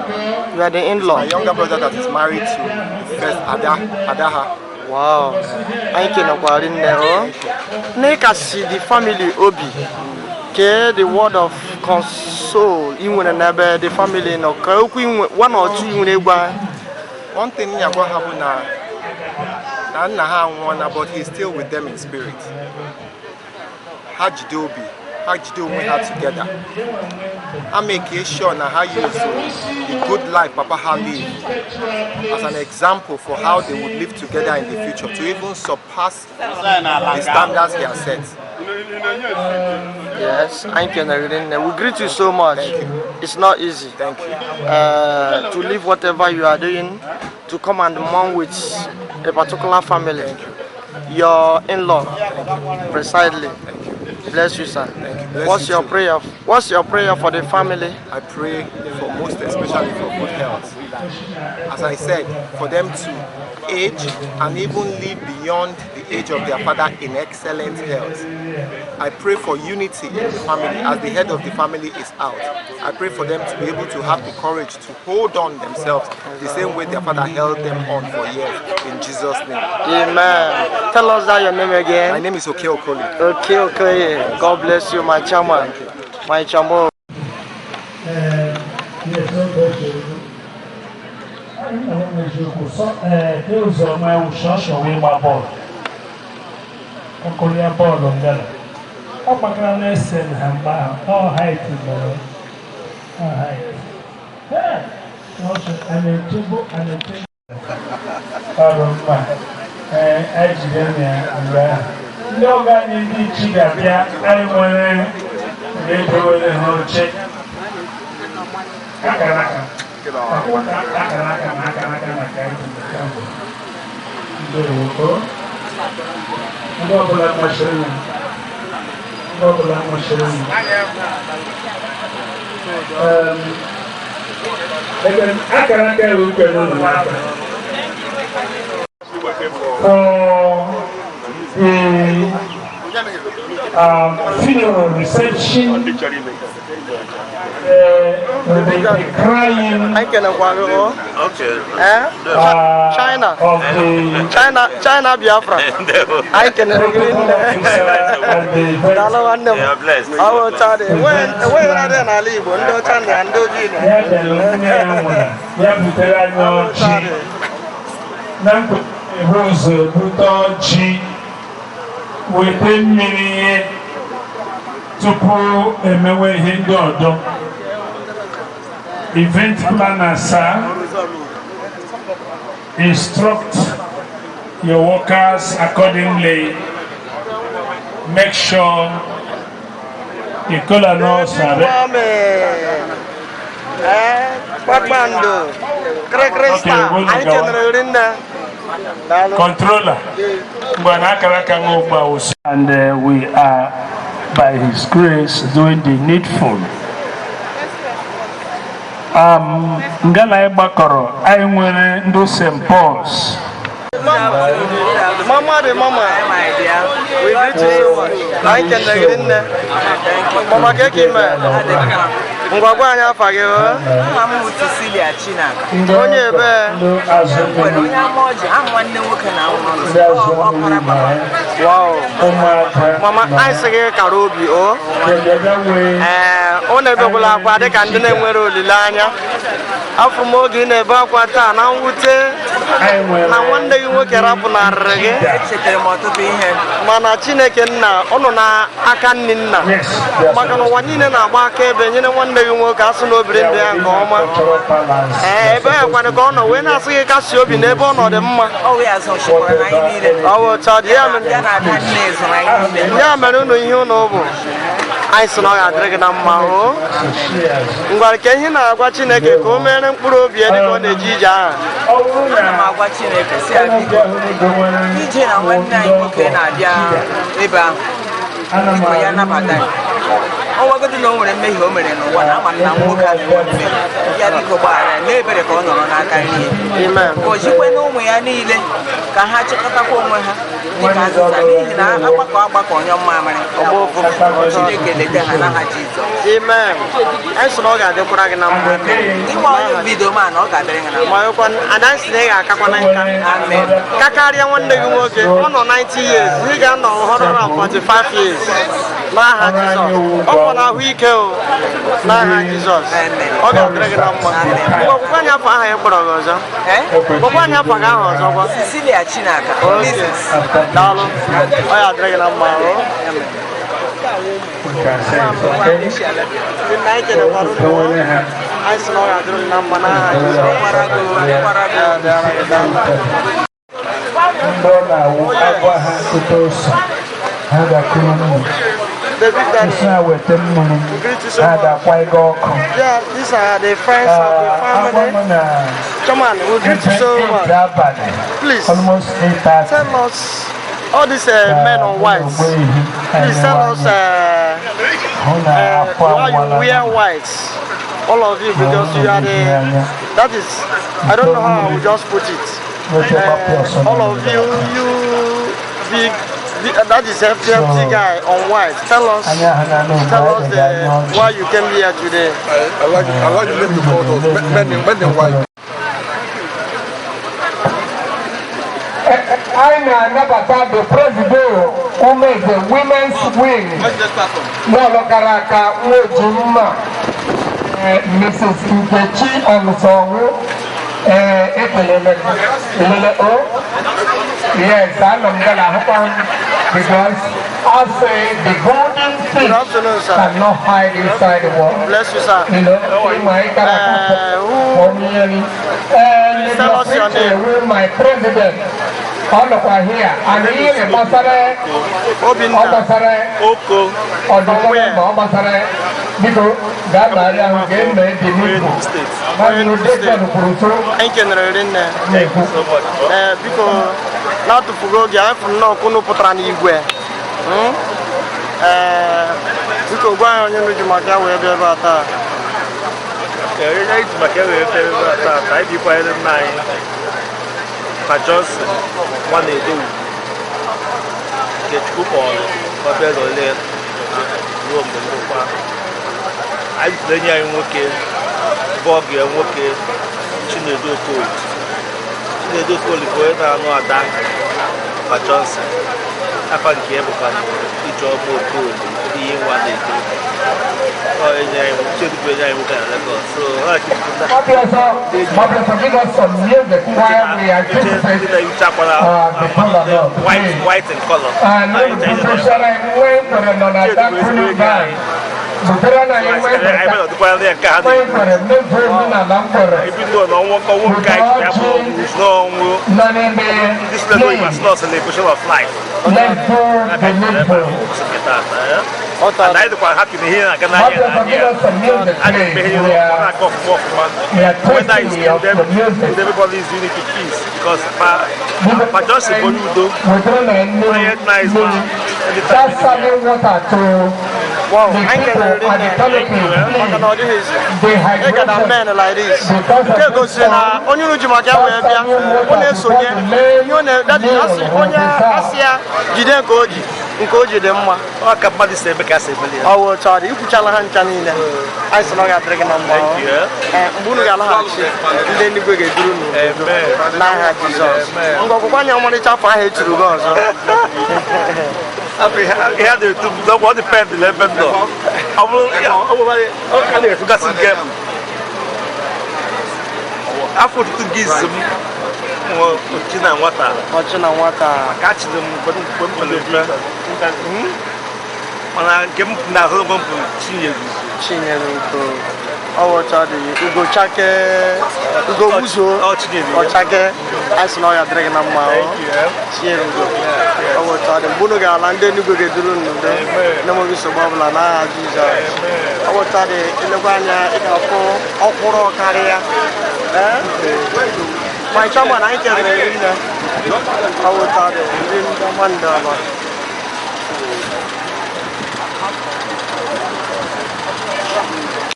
You are the in-law. My younger brother that is married to the first Ada, Adaha. Wow. Anyị kenekwara nne o. N'ịkasi the family obi, kee the word of console ị nwere n'ebe the family nọ, ka okwu ị nwe one or two ị nwere gwa. One thing Nyagwa ha bụ na nna ha anwụọla, but he's still with them in spirit. Ha jide obi, ha jide onwe ha together. Ha make sure na ha use the good life Papa ha live as an example for how they would live together in the future, to even surpass the standards he has set. Yes, anyị kenere nne. We greet you so much. It's not easy. Thank you. To leave whatever you are doing to come and mourn with a particular family. Your in-law, precisely. Bless you, sir. Bless What's you your too. prayer? What's your prayer for the family? I pray for most especially for good health. As I said, for them to age and even live beyond the age of their father in excellent health. I pray for unity in the family as the head of the family is out. I pray for them to be able to have the courage to hold on themselves the same way their father held them on for years. In Jesus' name. Amen. Tell us that your name again. My name is Oke Okoli. Okay. God bless you, my chairman. My chairman. Yes, okay. Eziokwu sọ ee, ụzọ ma ewu sọsọ wee gba bọọlụ, ọkụrụ ya bọọlụ ngala ọ gbakara na-ese ha mgbe ahụ ọ height mere ọ height ee sọsọ a na-echegbu a na-echegbu ọrụ mma. Ee, anyị jide ya mgbe ahụ ndị ọgọ anyị ndị ichi ga-abịa, anyị nwere ga-edowere ha oche akara aka akara aka na akara aka na ka anyị ji nke mbụ. Ndewo. Ndị ọbụla masịrị ya, ndị ọbụla masịrị ya. Ebe akara aka ewu ukwe n'ụlọ n'aka for the funeral reception, the crying Anyị kenekwa gị o. Eh? China. of the China, China Biafra. Anyị kenere gị nne. Daalụ, nwanne m. Ọ bụ otu ọ dị. Enweghị adịghị n'ala Igbo, ndị ọcha na ndị ojii na. Ya bịara nne ya nwụrụ, ya butere anyị ọjị na mkpu. Ebu ụzọ ebute ọjị, weta mmiri, ihe tupu emewe ihe ndị ọdọ. Event planner, sir, instruct your workers accordingly. Make sure the kola nuts are ready. Mami. Ee, kpakpando. Kịrịkịrị star. Okay, Anyị kenere rinne. Daalụ. Controller, mgbe na akara aka nwa ugbu a wụsị. And we are, by His grace, doing the needful. Ngala anyị gbakọrọ, anyị nwere ndị St. Paul's. Mama dị mama. We greet you so much. Anyị kenere gị rinne. Mama, ka eke ime? Ngwa, gwa anyị afa gị o. Aha m bụ Cecilia Chinaka. Onye ebe? Nwere onye ama ọjị, aha nwanne nwoke na Ndị azụ mmiri na ya. Wow. Ụmụada. Mama, anyị sị gị kara obi o. Ee, ọ na-ebekwala akwa dịka ndị na-enwere olileanya. Afọ m oge ị na-ebe akwa taa na mwute na nwanne gị nwoke rapụnarịrị gị. Echetara m ọtụtụ ihe. Mana Chineke nna ọ nọ n'aka nni nna, maka na ụwa niile na-agba aka ebe nyere nwanne gị nwoke, asụ na obiri ndụ ya nke ọma. Ee, ebe ya kwanụ ka ọ nọ wee na-asị gị kasi obi n'ebe ọ nọ dị mma. Ọ ya zọchikwara na anyị niile. Ọ bụ otu ọ dị ya mere Ya na ada nne zụrụ anyị niile. Ya mere unu ihe unu bụ, anyị sị na ọ ga-adịrị gị na mma o. Ngwara ka ihe na-agwa Chineke ka o mere mkpụrụ obi ya dịka ọ na-eje ije ahụ. Ana m agwa Chineke si ya biko, ije na nwanne anyị nwoke na-abịa ebe ahụ, biko ya nabata ya. Ọ nwegodu na o nwere mmehie o mere n'ụwa, na ama m na nwoke ahụ enwe mmehie ya, biko gbaghara ya, n'ebere ka ọ nọrọ n'aka nne ya. Gọzikwe na ụmụ ya niile ka ha chịkọtakwa onwe ha dịka azịza, n'ihi na agbakọ agbakọ onye mmamịrị. Chineke leta ha n'aha Jizọs. Amen. Anyị sị na ọ ga-adịkwara gị na mma. Ịgba onye bido ma na ọ ga-adịrị gị na mma. Ma ọkwa ada sị na ị ga-akakwa na nka. Amen. Ka karịa nwanne gị nwoke, ọ nọ 90 years, ị ga-anọ 145 years n'aha Jizọs. Ọ kwa na ahụike o, n'aha Jizọs. Ọ ga-adịrị gị na mma. Ngwa, gwakwa anyị afọ aha ya kpọrọ gị ọzọ. Gwakwa anyị afọ gị ahụ ọzọ gwa. Cecilia Chinaka. Okay. Mrs. Daalụ. Ọ ya adịrị gị na mma o. Nna, anyị kelekwara unu. Anyị sị na ọ ga-adịrị unu na mma n'aha Jizọs. Ya dịara gị na mma. Ndị ọ na-awụ agwa ha kute ose, ha ga-akụrụ mmiri. Isi ha weta mmiri, ha ga-akwa ego ọkụ. Yeah, these are the friends of the family. Come on, we greet you so much. Abalị, Please, almost 8:30. tell us, all these men on white, please tell us Hụ na afọ why you anwụọla. wear white, all of you, because you are the, that is, I don't know how I would just put it. All of you, you big, big, that is FTFT guy on white. Tell us why you came here today. I like the name you called us, men in white. Anyị na-anabata the president Umeze Women's Wing n'ọlụ gara aga, nwoji mma, Mrs. Nkechi Ọnụsọnwụ. Ee, ekelele elele o. Yes, anọ m gana ahụkwa m because I say the golden fish cannot hide inside the water. Bless you, sir. Ịma ịkara aka pụọ. Please tell us your name. My president ọ nọkwa here and ihe gbasara ọ gbasara ọdịnihu ma ọ gbasara, biko gaa narị ahụ ga-eme dị n'ibu mana Jason kwuru so. Anyị kenere rinne. Ee, biko, na-atụfughị oge, anyị fụrụ nnọọ ka unu pụtara n'igwe. Ee, biko gwa anyị onye unu ji maka ya wee bịa ebe a taa. Ee, ihe anyị ji maka ya wee bịa ebe a taa, ka anyị bikwanyere nna anyị Pa Johnson nwa na-edowu nke Chukwu kpọrọ ka ọ bịa lọlee ruo mgbe ndokwa. Anyị zutere enyi anyị nwoke bụ ọgụ ya nwoke, Chinedu Okoli. Chinedu Okoli bụ onye na-anụ ada Pa Johnson. Afa nke ya bụkwa Ijeọma Okoli ihe nwa na-edo. Ọ enyi anyị, Chiedu bụ enyi anyị nwoke na Lagos. So ọ Mablesa, Mablesa, give us some music while we anticipate the kola nut. White, white in color. And nwe nkwere nọ na Dakunu Bank. Butere na anyị nwe nkwere nwe nkwere mmezu omenala nkwere. Ebido n'ọnwụ ọnwụ nke anyị ji abụ n'ọnwụ Nọ n'ime ndị si na is not celebration of life. Let's do the needful. And anyị dịkwa happy na ihe na-aga n'anya Mablesa, give us some music, a na-eme please. ihe We ọ are, na-aga ọfụma ọfụma. We are Whether it's thirsty of them, the music. everybody is unity, peace, because pa Johnson bụ onye udo. Butere na anyị Quiet, nice man. That's serving water to the Anyị people kelere at the nne canopy. maka na ọ dịghị ezi. The Ị ga na hydration. men like this. Nke gosiri na onye unu ji maka ya wee bịa, ọ na-esonye ihe ọ na that is, asị onye asị ya jide nke o ji, nke o ji dị mma. Ọ ka mmadụ si eme ka a si emeli ya. Ọ wụ otu ọ dị, ikwuchala ha ncha niile. Anyị sị na ọ ga-adịrị gị na mma. Thank you, eh. Ee, mgbe unu ga-alaghachi, ndị eluigwe ga-eduru unu n'udo n'aha Jizọs. Ngwa ọgwụgwọ anya ọmarịcha afọ ahụ eturu gị ọzọ. Afọ ihe a na-etu m n'ọgwụ, ọ dịpendị n'ebe m nọ. Ọ bụrụ ọ bụrụ ọ ka na-etugasị nke afọ otutu gị izu m nwụ ọchị na nwata. Ọchị na nwata. Maka achịrị m mgbe m pere mpe. Mana nke m na-ahụ onwe m bụ Chinyere. Chinyere Ugo. Ọ wụ otu ọ dị, Ugo chake, Ugo gbuzuo, ọchake, anyị sị na ọ ga-adịrị gị na mma ọ. Chinyere Ugo. Ọ wụ otu ọ dị, mgbe unu ga-ala, ndị eluigwe ga-eduru unu n'udo n'enweghị nsogbu ọbụla n'aha Jizọs. Ọ wụ otu ọ dị, ilekwa anya ị ga-afụ ọkwụrụ karịa. Ee? My chairman, anyị kelere gị nne. Ọ wụ otu ọ dị, ndị ọma ndị ọma.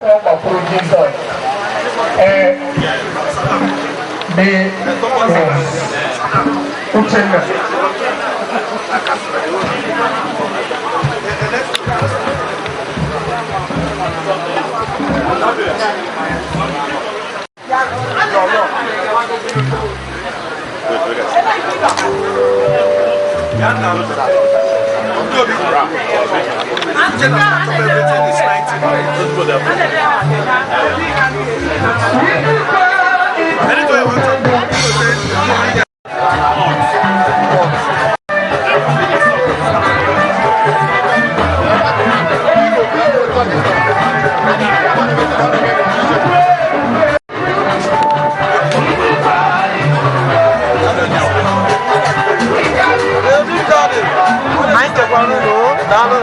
Ọ gbakwuru Jizọs. Ee, the Uchenna. Anyị kekwara unu, daalụ.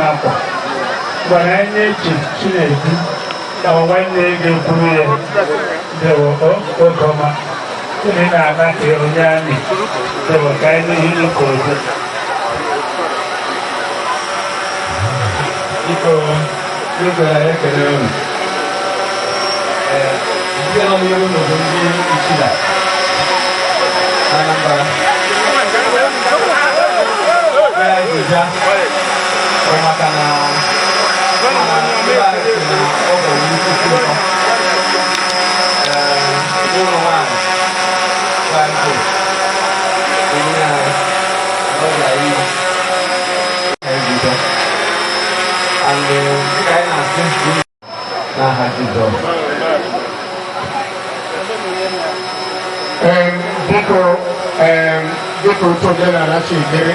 Akwa gwara anyị echi Chinedu na nwanne ga-ekwuru ya dewo oge ọma unu na-ana ka onye amị dewo ka anyị n'ihu ka ozo. Biko, biko, anyị ekele unu. Ee, ndị nọ n'ihu unu bụ ndị Ichida na Anambra. Ee, anyị ji bịa bụ maka na mana ebe anyị si na ọ bụ isi ụtọ. Ee, ụlọ nwaanyị bụ anyị bụ enyi anyị, ọ bịara ihe anyị ji bịa. And dịka anyị na-asị n'aha Jizọs. Biko, dịka otu omenala si dịrị,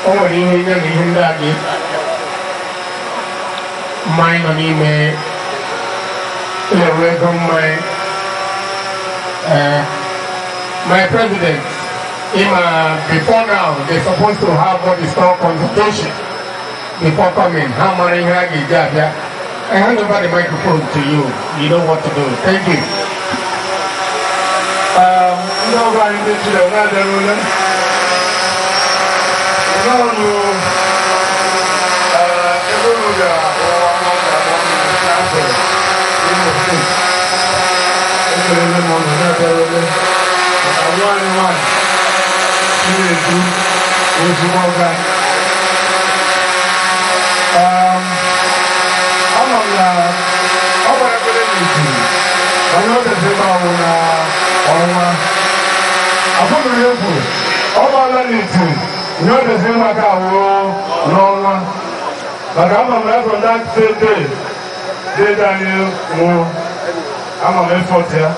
o nwere ihe nye na ihe ndị a ga mmanya nọ n'ime ewe ego mmanya. My president, ima, before now they supposed to have what is called consultation before coming. Ha mara ihe a ga-eji abịa. I hand over the microphone to you. You know what to do. Thank you. Ndị ọgọ anyị ndị Chile na-abịarule n'ọnụ ebe unu ga-ahụ ga-agba mmiri n'afọ Imo Steeti. Ekelele m unu na-abịarule maka nwa anyị nwanyị Chinedu, ezigbo ọgọ anyị. Ama m na ọ gbara ekpere n'itiri onye ọ dịzị mma wụ na ọnwa abụghị ihe kwuru. Ọ gbaala n'itiri ihe ọ dịzị mma ka awụ n'ọnwa, maka ama m na from that same day dede anyị nwụrụ, ama m effort ya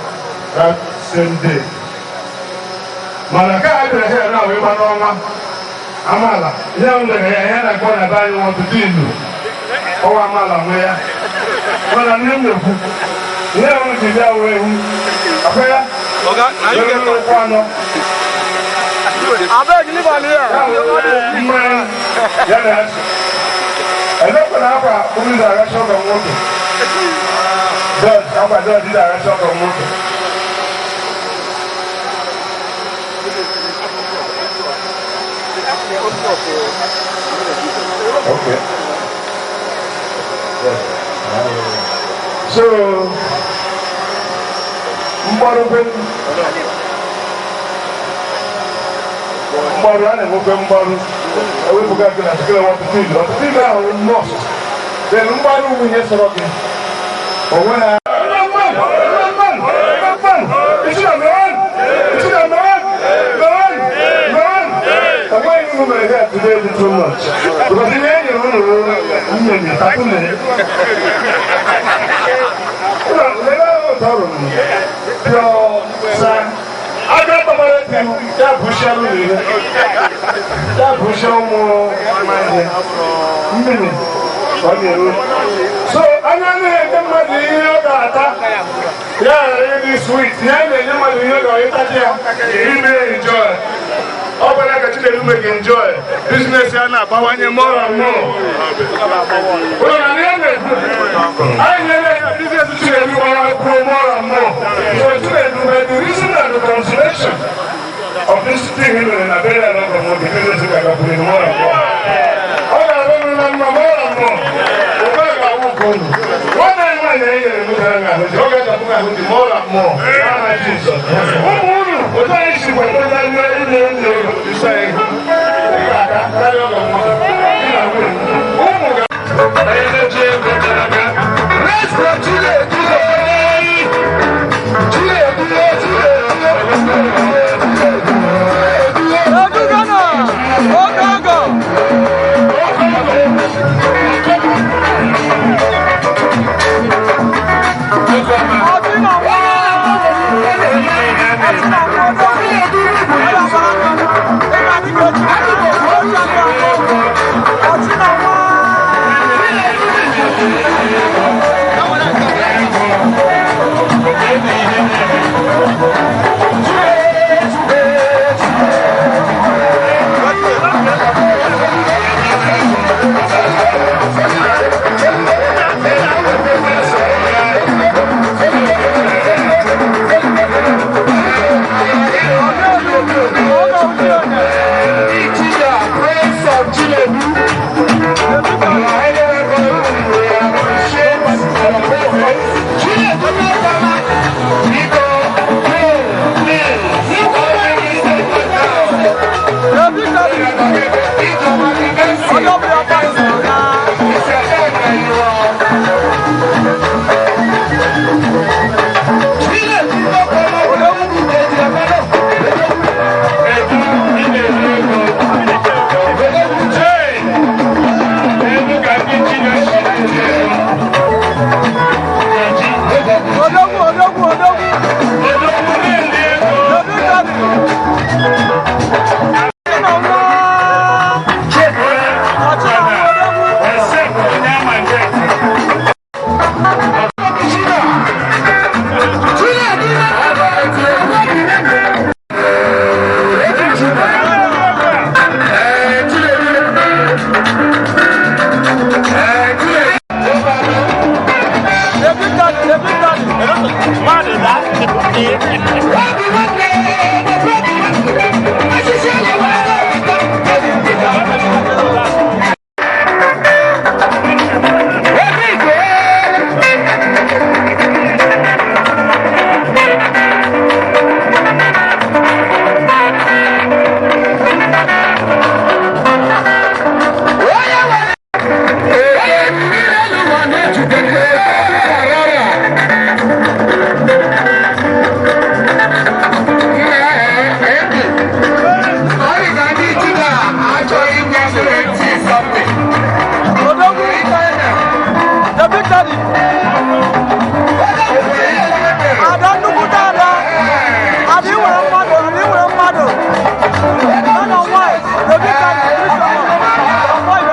that same day. Mana ka a bịara here na ịgba n'ọnwa amaala ihe ahụ mere ya, ihe na-akpọ na be anyị ọtụtụ ilu ọnwa amaala nwe ya. Mana nne m na-ekwu ihe ahụ ji bịa wee ewu akwa ya were ụkwụ anọ. Abeg, leave am here. Mmanya ya na ya elekwa na akwa unu ga-agacha ọgọ nwoke George, akwa George ga-agacha ọgọ nwoke. Okay. Yes. So, mgbarụ mgbarụ a na-enwekwe mgbarụ ewepụga gị na sikere ọtụtụ ilu, ọtụtụ ilu ahụ must. Then mgbarụ bụ ihe sọrọ gị onwe ha. Enweghị unu mere here today dị too much because ihe e nyere unu mmiri tatụ mere lele ụtọ ọrụ m pịọ sa aka kpamara eti ya bụchia ụlọ ihe ya bụchia ụmụ mmanya mmiri ka ọ na-eru. So anya na-enye mmadụ ihe ọ ga-ata ya ghara ịdị sweet, ya na-enye mmadụ ihe ọ ga-ịtaji ya ime enjoy. Ọ gwara ka Chinedu make enjoy business ya na-abawanye more and more. Ụlọ na ihe na-ekwu anyị nyere ya business Chinedu gbara kwuo more and more. So Chinedu, by the reason and the consolation of this thing he mere na burial of nwoke, business ga-agakwuru more and more. Ọ ga-abụ na mma more and more. Ụba ga-awụ nke unu. Nwanne anyị nwaanyị anyị nyere m gara ahụ ji ọ ga-agapụ ahụ dị more and more n'aha Jizọs. Ụmụ unu otu anyị si kwado na ndị ile ndị isi anyị ga-aga karịa ọgọ nwoke di na nwunye ụmụ ga. Let's go, Chinedu! Chinedu, Chinedu! Edu Ghana, Ogogo. Ọtí na nwa. Ọtí na nwa ọjọ́. Ọ̀dà bàrà kan. Ịga ní kò tí. Ọtí na nwa. Ọtí na nwa. Odogwu, odogwu. The big daddy. The big daddy, the big daddy. Odogwu. The big daddy. Ada nnukwu dada. Ada ị nwere mmadụ, ada ị nwere mmadụ. Man and wife, the big daddy, three summer.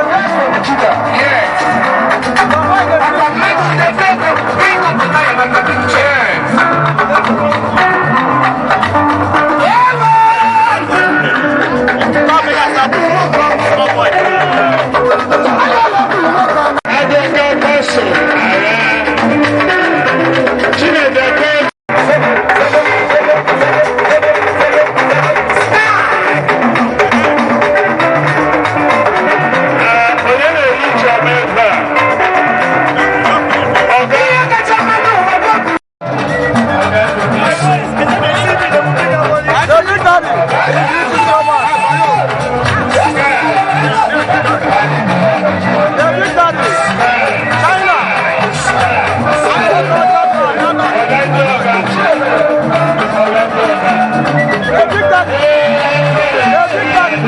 Your wife is Your wife is The big daddy. The big daddy. China. The big daddy. The big daddy. The big daddy.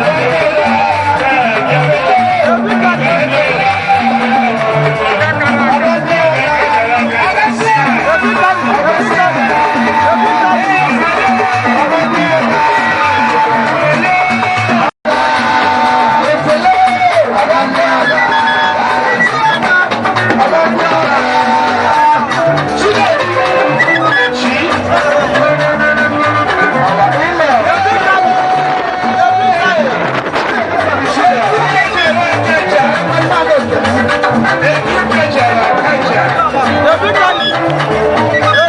The big daddy. The big daddy. The big daddy. The big daddy. The big daddy.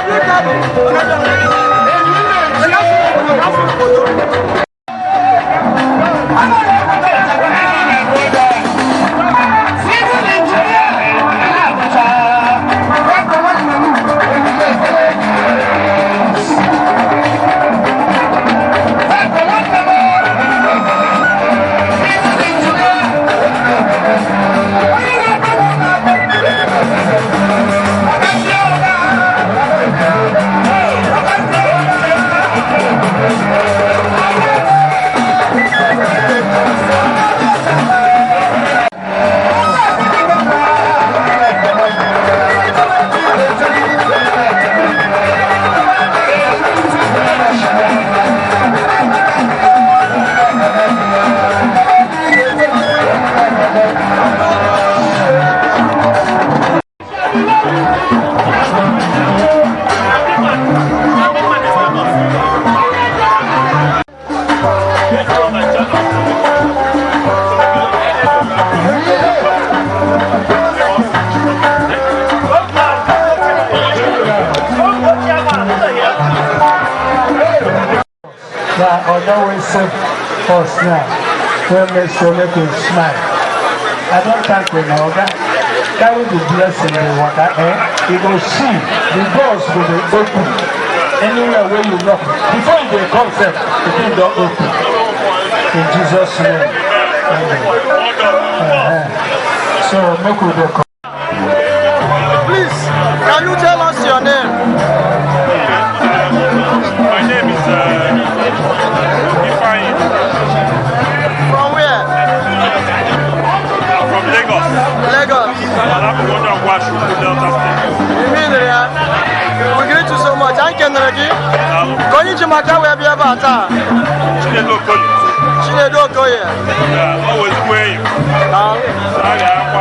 Na oga wey save us now wey make sure make we smile. I don thank una, oga. Carry the blessing dey waka, eh? You go see the doors go dey open anywhere wey you knock. Before you dey come sef, the thing don open. In Jesus' name, amen. So make we dey come. Please, can you tell us your name? My name is Ifeanyi. From where? From Lagos. Lagos. Delta State. You mean, yeah? We greet you so much. Kenere gị. Ka onye ji maka wee bịa ebe a taa? Chinedu Okoye. Chinedu Okoye. Ọ wụ ezigbo enyi m. A ga-akwa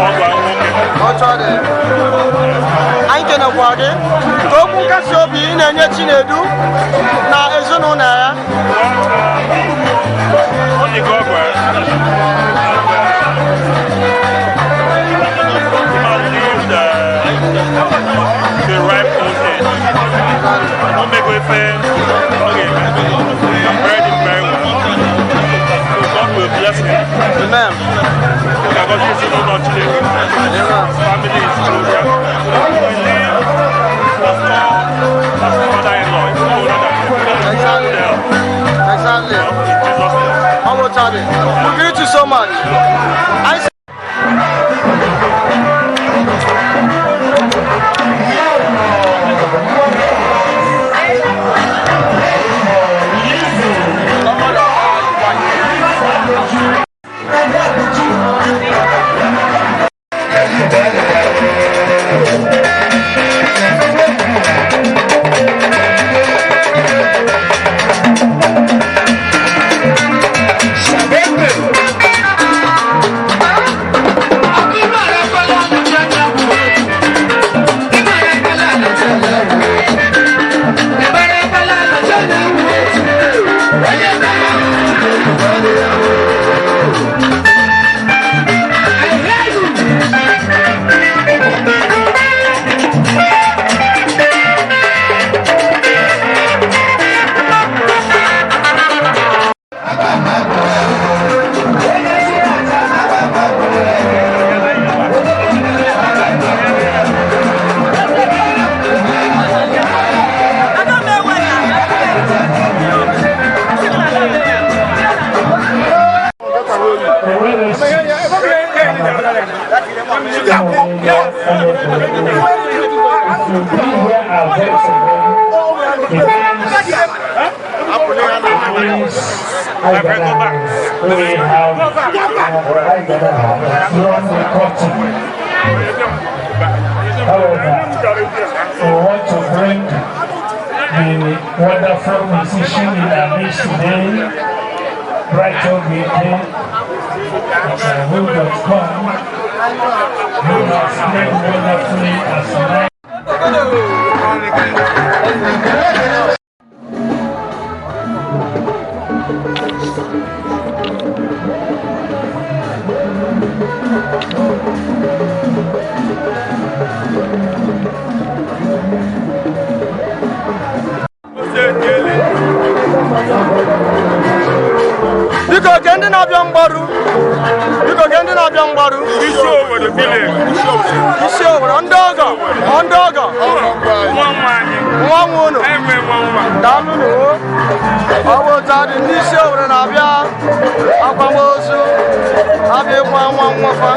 ọgwa nwoke. Otu ọ dị. Anyị kenekwa gị. Ka okwu nkasi obi ị na-enye Chinedu na ezinụlọ ya. Ọ dị ka ọgwa ya. The ripe old age. O mego ife ọ ga-eme. I'm very very well. So God will bless him. Amen. Ga-agọzi ezinụlọ Chineke. His family, his children. We live as father-in-law. It's older than him. Exactly. Exactly. In Jesus' name. Ọ bụ otu ọ dị. We greet you so much. Anyị We have drawn the curtain. However, we want to bring the wonderful musician in our midst today, Bright Obieke, who.com, who has played wonderfully as well. Biko ke ndị na-abịa mgbaru. Biko ke ndị na-abịa mgbaru. Isi Owerri village. Isi Owerri, ndị ọgọ, ọ ndị ọgọ. Nwa nwa anyị. Nwa nwa unu. Enwe nwa nwa. Daalụ nụ. Ọ bụ otu ọ dị, ndị isi Owerri na-abịa akwamozu, abịa ịkwa nwa nwa fa.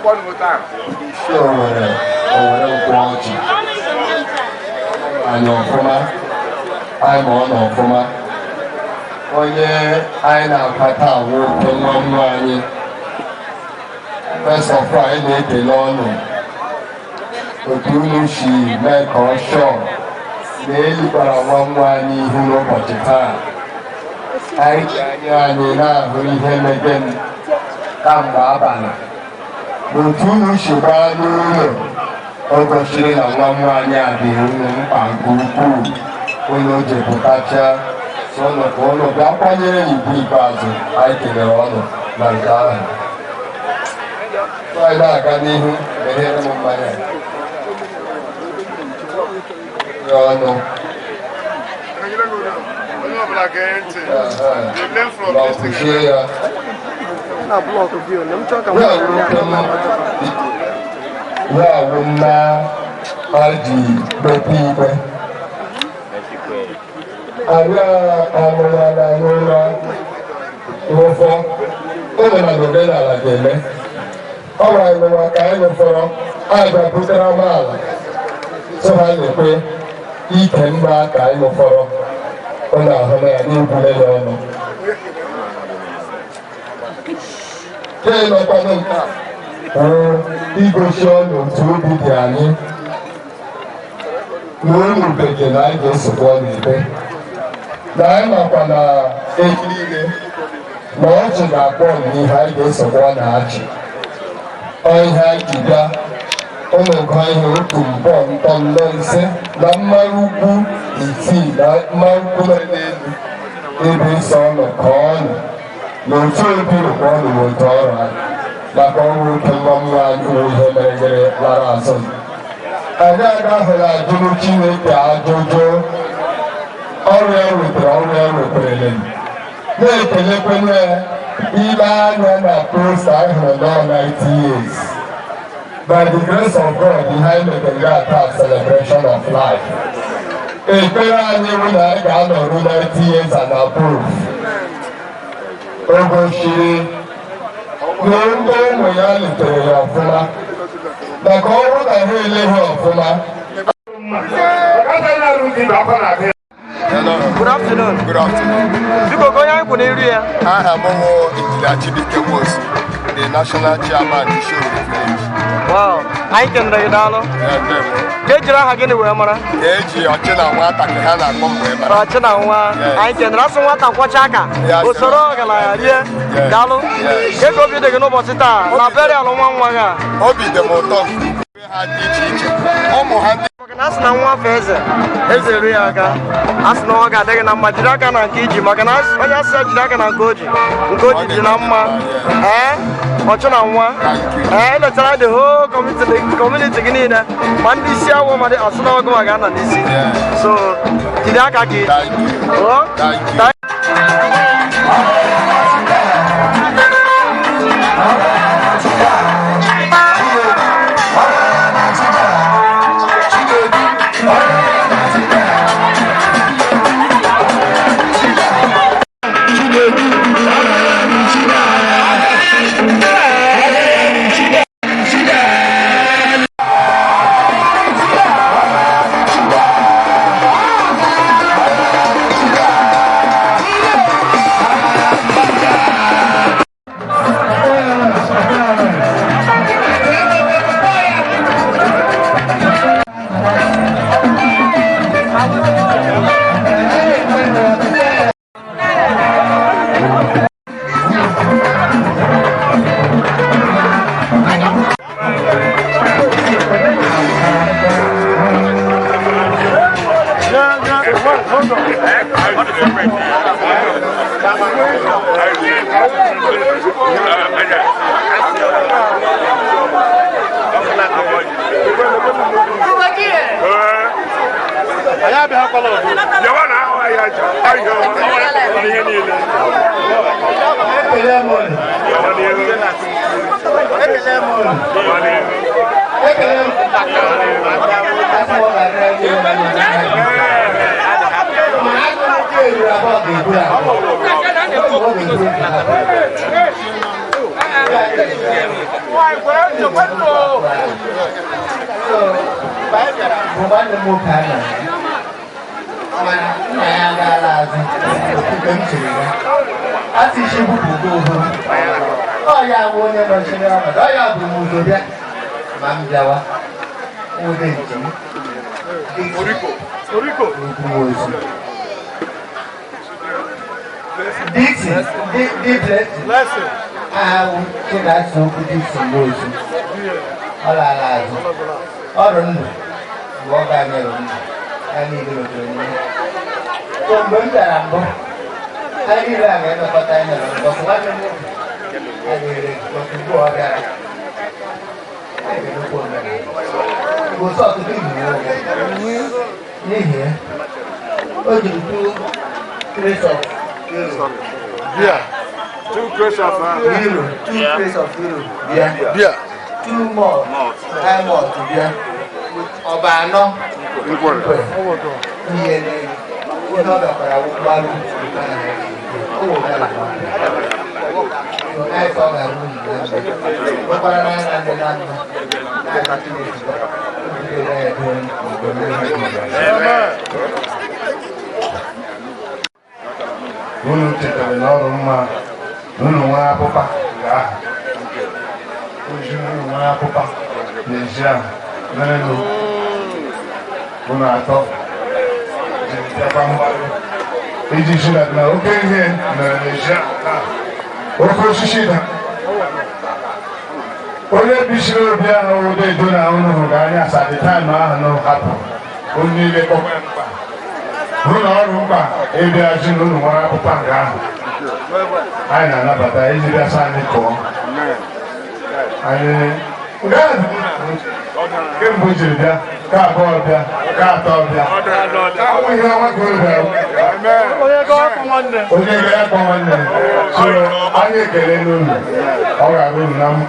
Isi Owere, Owere nkwụ ọjị anyị ọfụma, anyị ma ọ nọ ọfụma. Onye anyị na-akwata awụ oke nwa nwa anyị. First of all, anyị na-ekele ọnụ otu unu si mee ka ọ shọọ na elikwara nwa nwa anyị ihu n'ụbọchị taa. Anyị ji anya anyị na-ahụ ihe mege m kamgbe abalị. Otu unu si gbaa n'ụlọ, o gosiri na nwa nwa anyị adịghị unu mkpa nke ukwuu. Unu ji pụtacha so ụnụ ka ụnụ bịa kwanyere ya ugwu ikpeazụ. Anyị kelere ọnụ na nke ahụ. Anyị na-aga n'ihu. Meghere m mmanya ya ọnụ. Onye ọbụla gee ntị. They learn from this thing. Kpuchie ya. Na block view na m chọọ ka m Ya wụ ya wụ nna anyị ji kpepụ ikpe. Anyị anụmana n'ụra n'ụfọ ụmụ na omenala ga-eme. Ọ gwara anyị nwa ka anyị nụfọrọ anyị bịa butere amaala so ha na-ekwe ike mma ka anyị nụfọrọ ụlọ ahụ na ya n'egwule ya ọnụ. Ke nọkwanụ nke a wụ igosi ọnụ otu obi dị anyị na unu bekee na anyị ga-esokwa n'ebe na anyị makwa na echi niile na ọchị ga-akpọ n'ihe anyị ga-esokwa na achị. Ọ ihe anyị ji bịa ụlọ gụọ ihe otu mbọ ntọ nnọ ise na mmanụ ugwu isii na mmanụ ugwu nọ n'elu ebe nsọ ọnụ ka ọnụ na otu obi rụkwa ọnụ na otu ọrụ anyị maka ọnwụ oke nwa nwa anyị wụ ihe mere gịrị lara azụ. Anyị agaghị ajụrụ Chineke ajụjụ ọrịa wetara ọrịa wetarele na-ekelekwenye ya. Ile anya na poster anyị hụrụ nọ 90 years. By the grace of God, ihe anyị mekere taa, celebration of life. Ekpere anyị bụ na anyị ga-anọru 90 years and above. O gosiri na ndị ụmụ ya letere ya ọfụma, maka ọ bụrụ na ha eleghị ọfụma. Good afternoon. Good afternoon. Biko, ka onye anyị kwụ n'iru ya? Aha m bụ Injinia Chibuike Nwosu, the national chairman, Ishiowerre Village. Wow, anyị kenere gị, daalụ. Ya, ndewo. Ka ejiri aha gịnị wee mara? Ka eji ọchị na nwata ka ha na-akpọ m wee mara. Ọchị na nwa. Yes. Anyị kenere asụ nwata kwọcha aka. Yes. Usoro ọgaranya rie. Yes. Daalụ. Yes. Ka obi dị gị n'ụbọchị taa na burial nwa nwa gị a? Obi dị m ụtọ nke ukwuu. Ha dị iche iche. Ụmụ ha ndị Maka na asị na nwa afọ eze eze eru ya aka, a sị na ọ ga-adị gị na mma. Jiri aka na nke iji, maka na onye asị ya jiri aka na nke o ji, nke o ji dị na mma. Ee, ọchụ na nwa, ee, elechara the whole community gị niile, ma ndị isi awọ, ma ndị asụ na ọgụ ma ga-anọ n'isi. So jiri aka ka iji. Oh, thank. Bụ nwanne m nwoke a na Mana nna ya agaala azụ nke m chere ya. A sị isi bupụgo oho. Ọ ya bụ onye nọchiri ọnọdụ. Ọ ya bụ m ụzọ bịa ma m bịawa. Nwude njem. Oriko. Ozu. Dixon, di Blessing. Aha wụ Chinasa Okwu Dixon n'ozu. Ọ lara azụ. Ọrụ ndụ mgbe ọ ga-anyere ndụ. Ya niile rutere n'ihe. So mgbe m bịara mbụ, anyị niile a ga-emekọta ihe na mbụ. Nwanne m nwoke adịghị otu ugbu ọ bịara. Anyị ga-emekwa omenala. Igbo sọ ọtụtụ Igbo nwoke. N'ihi ya, o jiri two crates of Beer. Two crates of euro. Two crates of euro. Beer. Beer. Two more. High malt beer. With ọba anọ. Nkwere. Ihe n'elu. Ihe ọ bịakwara wụkwarụ. O wetara. So anyị ka ọ ga-arụ unu na mma. Nwekwara n'anya na ndị na mma. Na-aka Chineke. Obido ya edo mgbe mmiri. Unu chetara na ọrụ mma na unu nwee abụba nke ahụ oji unu nwee abụba n'ezi ahụ merenụ unu atọ jiri bịakwa mgbaru iji si na oke ihe mere n'ezi ahụ taa. Oke osisi da onye bishiri obi ahụ ụdị edo na unu hụrụ anya asatị taịm ahụ na hapụ unu niile kpọkwa ya mkpa hụ na ọrụ mkpa ịbịa ji na unu nwere akpụkpa nke ahụ anyị na-anabata iji bịa sị anyị kụọ anyị nke ahụ kemgbe o jiri bịa ka abụọ bịa ka atọ bịa ahụ ihe ọma ka unu bịara onye ga-akpọ nwanne so anyị ekele n'unu ọ ga-arụ unu na mma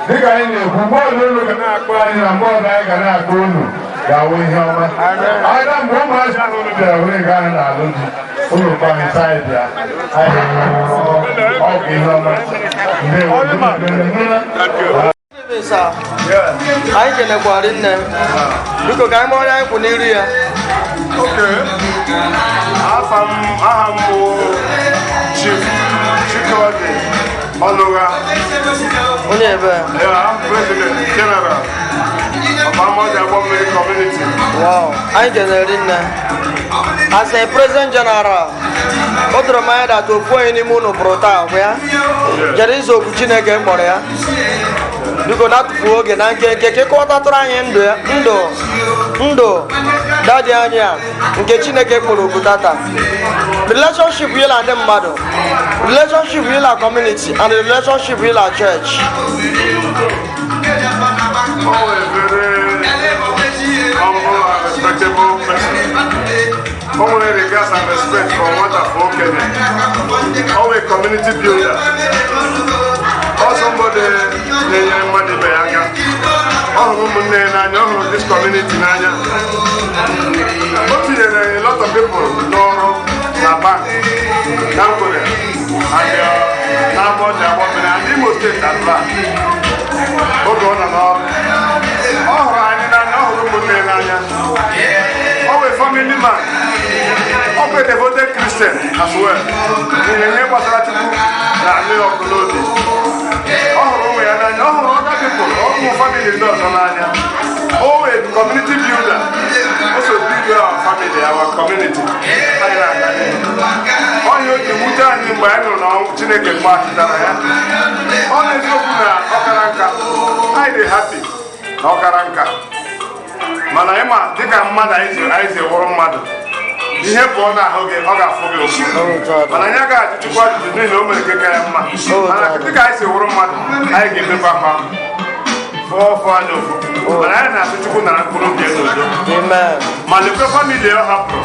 dịka anyị na-ekwu mgbe ọbụla unu ga na-akpọ anyị na mgbe ọbụla anyị ga na-akpọ unu ga-awụ ihe ọma anyị na mgbe ụmụazị ahụ unu bịara were nke ahụ na-alụ di unu kpọ anyị sị anyị bịa anyị ọ bụ ihe ọma ndewo. Sir. Anyị kenekwara nne. Biko ka anyị mara onye anyị kwụ n'iru ya. Okay. Afa m aha m bụ Chief Chikodi Ọnụgha. Onye ebe? Yeah, I'm President General of Amodi Agbomiri Community. Wow, anyị kenere nne. As a president general, o doro m anya that ofu onye n'ime unu pụrụ taa bụ ya jere izu okwu Chineke kpọrọ ya. Biko na-atụfuo oge na nkenke ka ịkọwatatụrụ anyị ndụ ya ndụ ndụ daddy anyị a nke Chineke kpọrọ oku tata. Relationship ya na ndị mmadụ, relationship ya na community and relationship ya na church. Oh, a very humble and respectable person. O nwere regards and respect for nwata for okenye. Ọ wụ community builder. Ọ somebody na-enyere mmadụ ibe ya aka. Ọ hụrụ ụmụnne ya n'anya, ọ hụrụ this community n'anya. O tinyere a lot of people n'ọrụ na bank na Nkwere and na Amọji Agbọmmiri and Imo State at large. Oge ọ nọ n'ọrụ, ọ hụrụ anyị n'anya, ọ hụrụ ụmụnne ya n'anya. Ọ wụ family man. Ọ bụ a devoted Christian as well. N'ihi ihe gbasara Chukwu na-anụ ya ọkụ n'obi. Ọ hụrụ ụmụ ya n'anya, ọ hụrụ other people, ọ hụrụ family ndị ọzọ n'anya. O wụ community builder. O so build our family, our community. Anyị na-aga n'ihu. Ọ ihe o ji wute anyị mgbe anyị nụrụ na ọnwụ Chineke mgbachitara ya. Ọ na-eziokwu na ọkara nka, anyị dị happy na ọkara nka. Mana ịma dịka mmadụ anyị si wụrụ mmadụ ihe pụọ n'ahụ gị ọ ga-afụ gị ụfụ mana anyị agaghị ajụ Chukwu ajụjụ n'ihi na o mere nke ka ya mma mana dịka anyị si wụrụ mmadụ anyị ga-emekwa akwa fụọ fụọ anya ụfụ mana anyị na-asị Chukwu nara mkpụrụ obi ya n'udo ma lekwe family ọ hapụrụ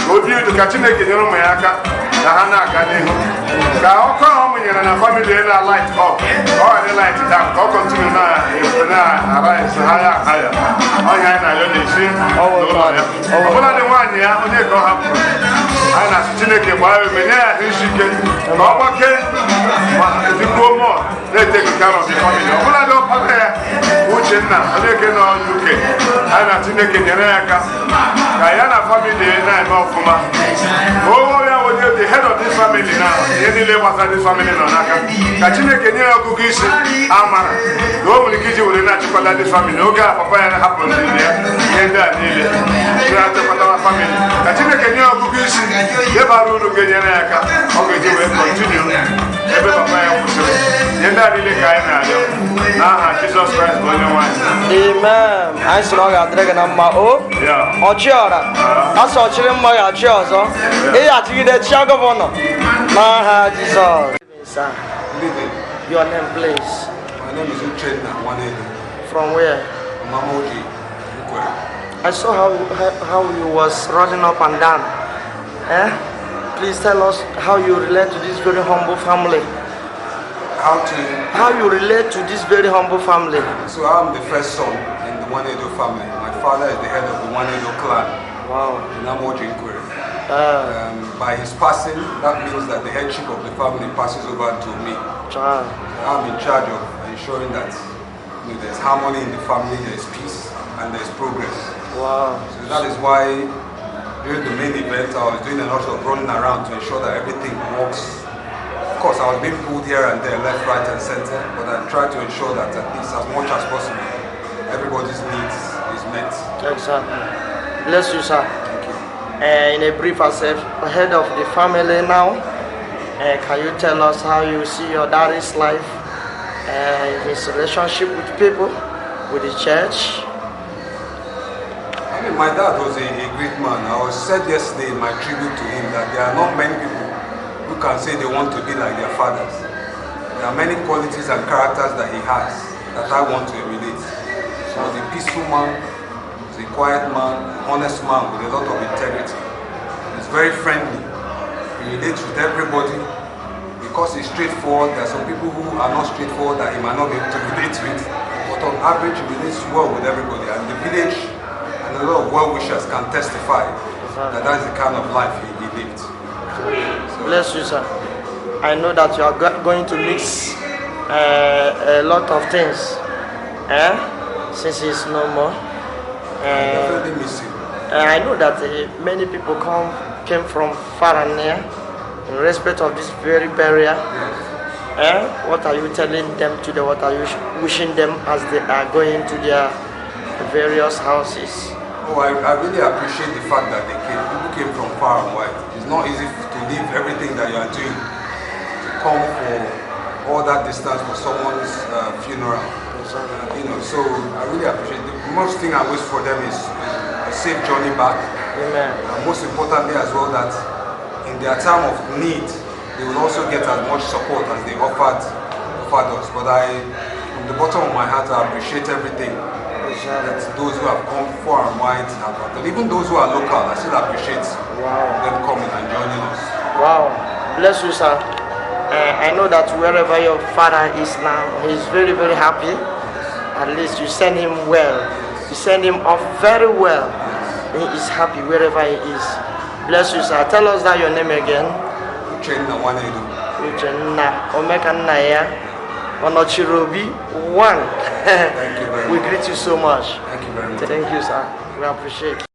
ka obi udo ka Chineke nyere ụmụ ya aka ka ha na-aga n'ihu ka ọkụ ahụ ọ mụnyere na family ya na light up ka ọ ghara light down ka ọ continue na arise higher and higher. Ọhịa anyị na-arịọ na-esi n'ụlọ ya ọbụla dị nwaanyị ya onye ka ọ hapụrụ anyị na-asị Chineke gbaa ya ume nye ya ahụ isi ike ka ọ gbakee ma dịkwuo mọ na-e take care of the family ọbụla dị ọkpara ya bụ Uchenna, onye nke nọ UK. Anyị na Chineke nyere ya aka ka ya na family na-eme ọfụma. O ya onye the head of this family na ihe niile gbasara this family nọ n'aka. Ka Chineke nye ya ọgụgụ isi, amara na o nwere ike iji were na-achịkọta this family oge a papa ya hapụrụ ndị ya ihe ndị a niile na-achịkọtawa family. Ka Chineke nye ya ọgụgụ isi nke bara uru, ga-enyere ya aka ọ ga-eji wee continue ebe papa ya kwụsịrị. Ihe ndị a niile ka anyị na-arịọ n'aha Jizọs Kraịst bụ onye nwe anyị. Amen. Anyị sịrị ọ ga-adịrị gị na mma o. Ọchịọra asị ọchịrị mma ga-achị ọzọ, ị ga-achịgide chia governor n'aha Jizọs. Sir, your name, please. My name is Uchenna Nwanedo. From where? From Amoji, Nkwere. I saw how you was running up and down. Eh? Please tell us how you relate to this very humble family. How to? How you relate to this very humble family. So I'm the first son in the Nwanedo family. My father is the head of the Nwanedo clan. Wow. In Amoji, Nkwere. By his passing, that means that the headship of the family passes over to me. Child. I'm in charge of ensuring that there's harmony in the family, there's peace, and there's progress. Wow. So that is why during the main event, I was doing a lot of running around to ensure that everything works. Of course, I was being pulled here and there, left, right, and center, but I tried to ensure that at least as much as possible, everybody's needs is met. Exactly. Bless you, sir. Thank you. In a brief, as a head of the family now, can you tell us how you see your daddy's life, his relationship with people, with the church? I mean, my dad was a great man. I was said yesterday in my tribute to him that there are not many people who can say they want to be like their fathers. There are many qualities and characters that he has that I want to emulate. He was a peaceful man, he was a quiet man, an honest man with a lot of integrity. He's very friendly. He relates with everybody. Because he's straightforward, there are some people who are not straightforward that he might not be able to relate with. But on average, he relates well with everybody. And the village and a lot of well-wishers can testify that that is the kind of life he lived. So, Bless you, sir. I know that you are going to mix a lot of things, eh? Since he's no more. I definitely miss him. I know that many people came from far and near in respect of this very burial. Yes. Eh? What are you telling them today? What are you wishing them as they are going to their various houses? Oh, I really appreciate the fact that they came. People came from far and wide. It's not easy to leave everything that you are doing to come for all that distance for someone's funeral. So I really appreciate it. The most thing I wish for them is a safe journey back. Amen. And most importantly as well, that in their time of need, they will also get as much support as they offered us. But from the bottom of my heart, I appreciate everything that those who have come far and wide have done. Even those who are local, I still appreciate them coming and joining us. Wow. Bless you, sir. I know that wherever your father is now, he's very, very happy. At least you send him well. You send him off very well. He is happy wherever he is. Bless you, sir. Tell us that your name again. Uchenna Nwanedo. Uchenna Omekannaya Onochirobi 1. Thank you very We much. greet you so much. Thank you very much. Thank you, sir. We appreciate.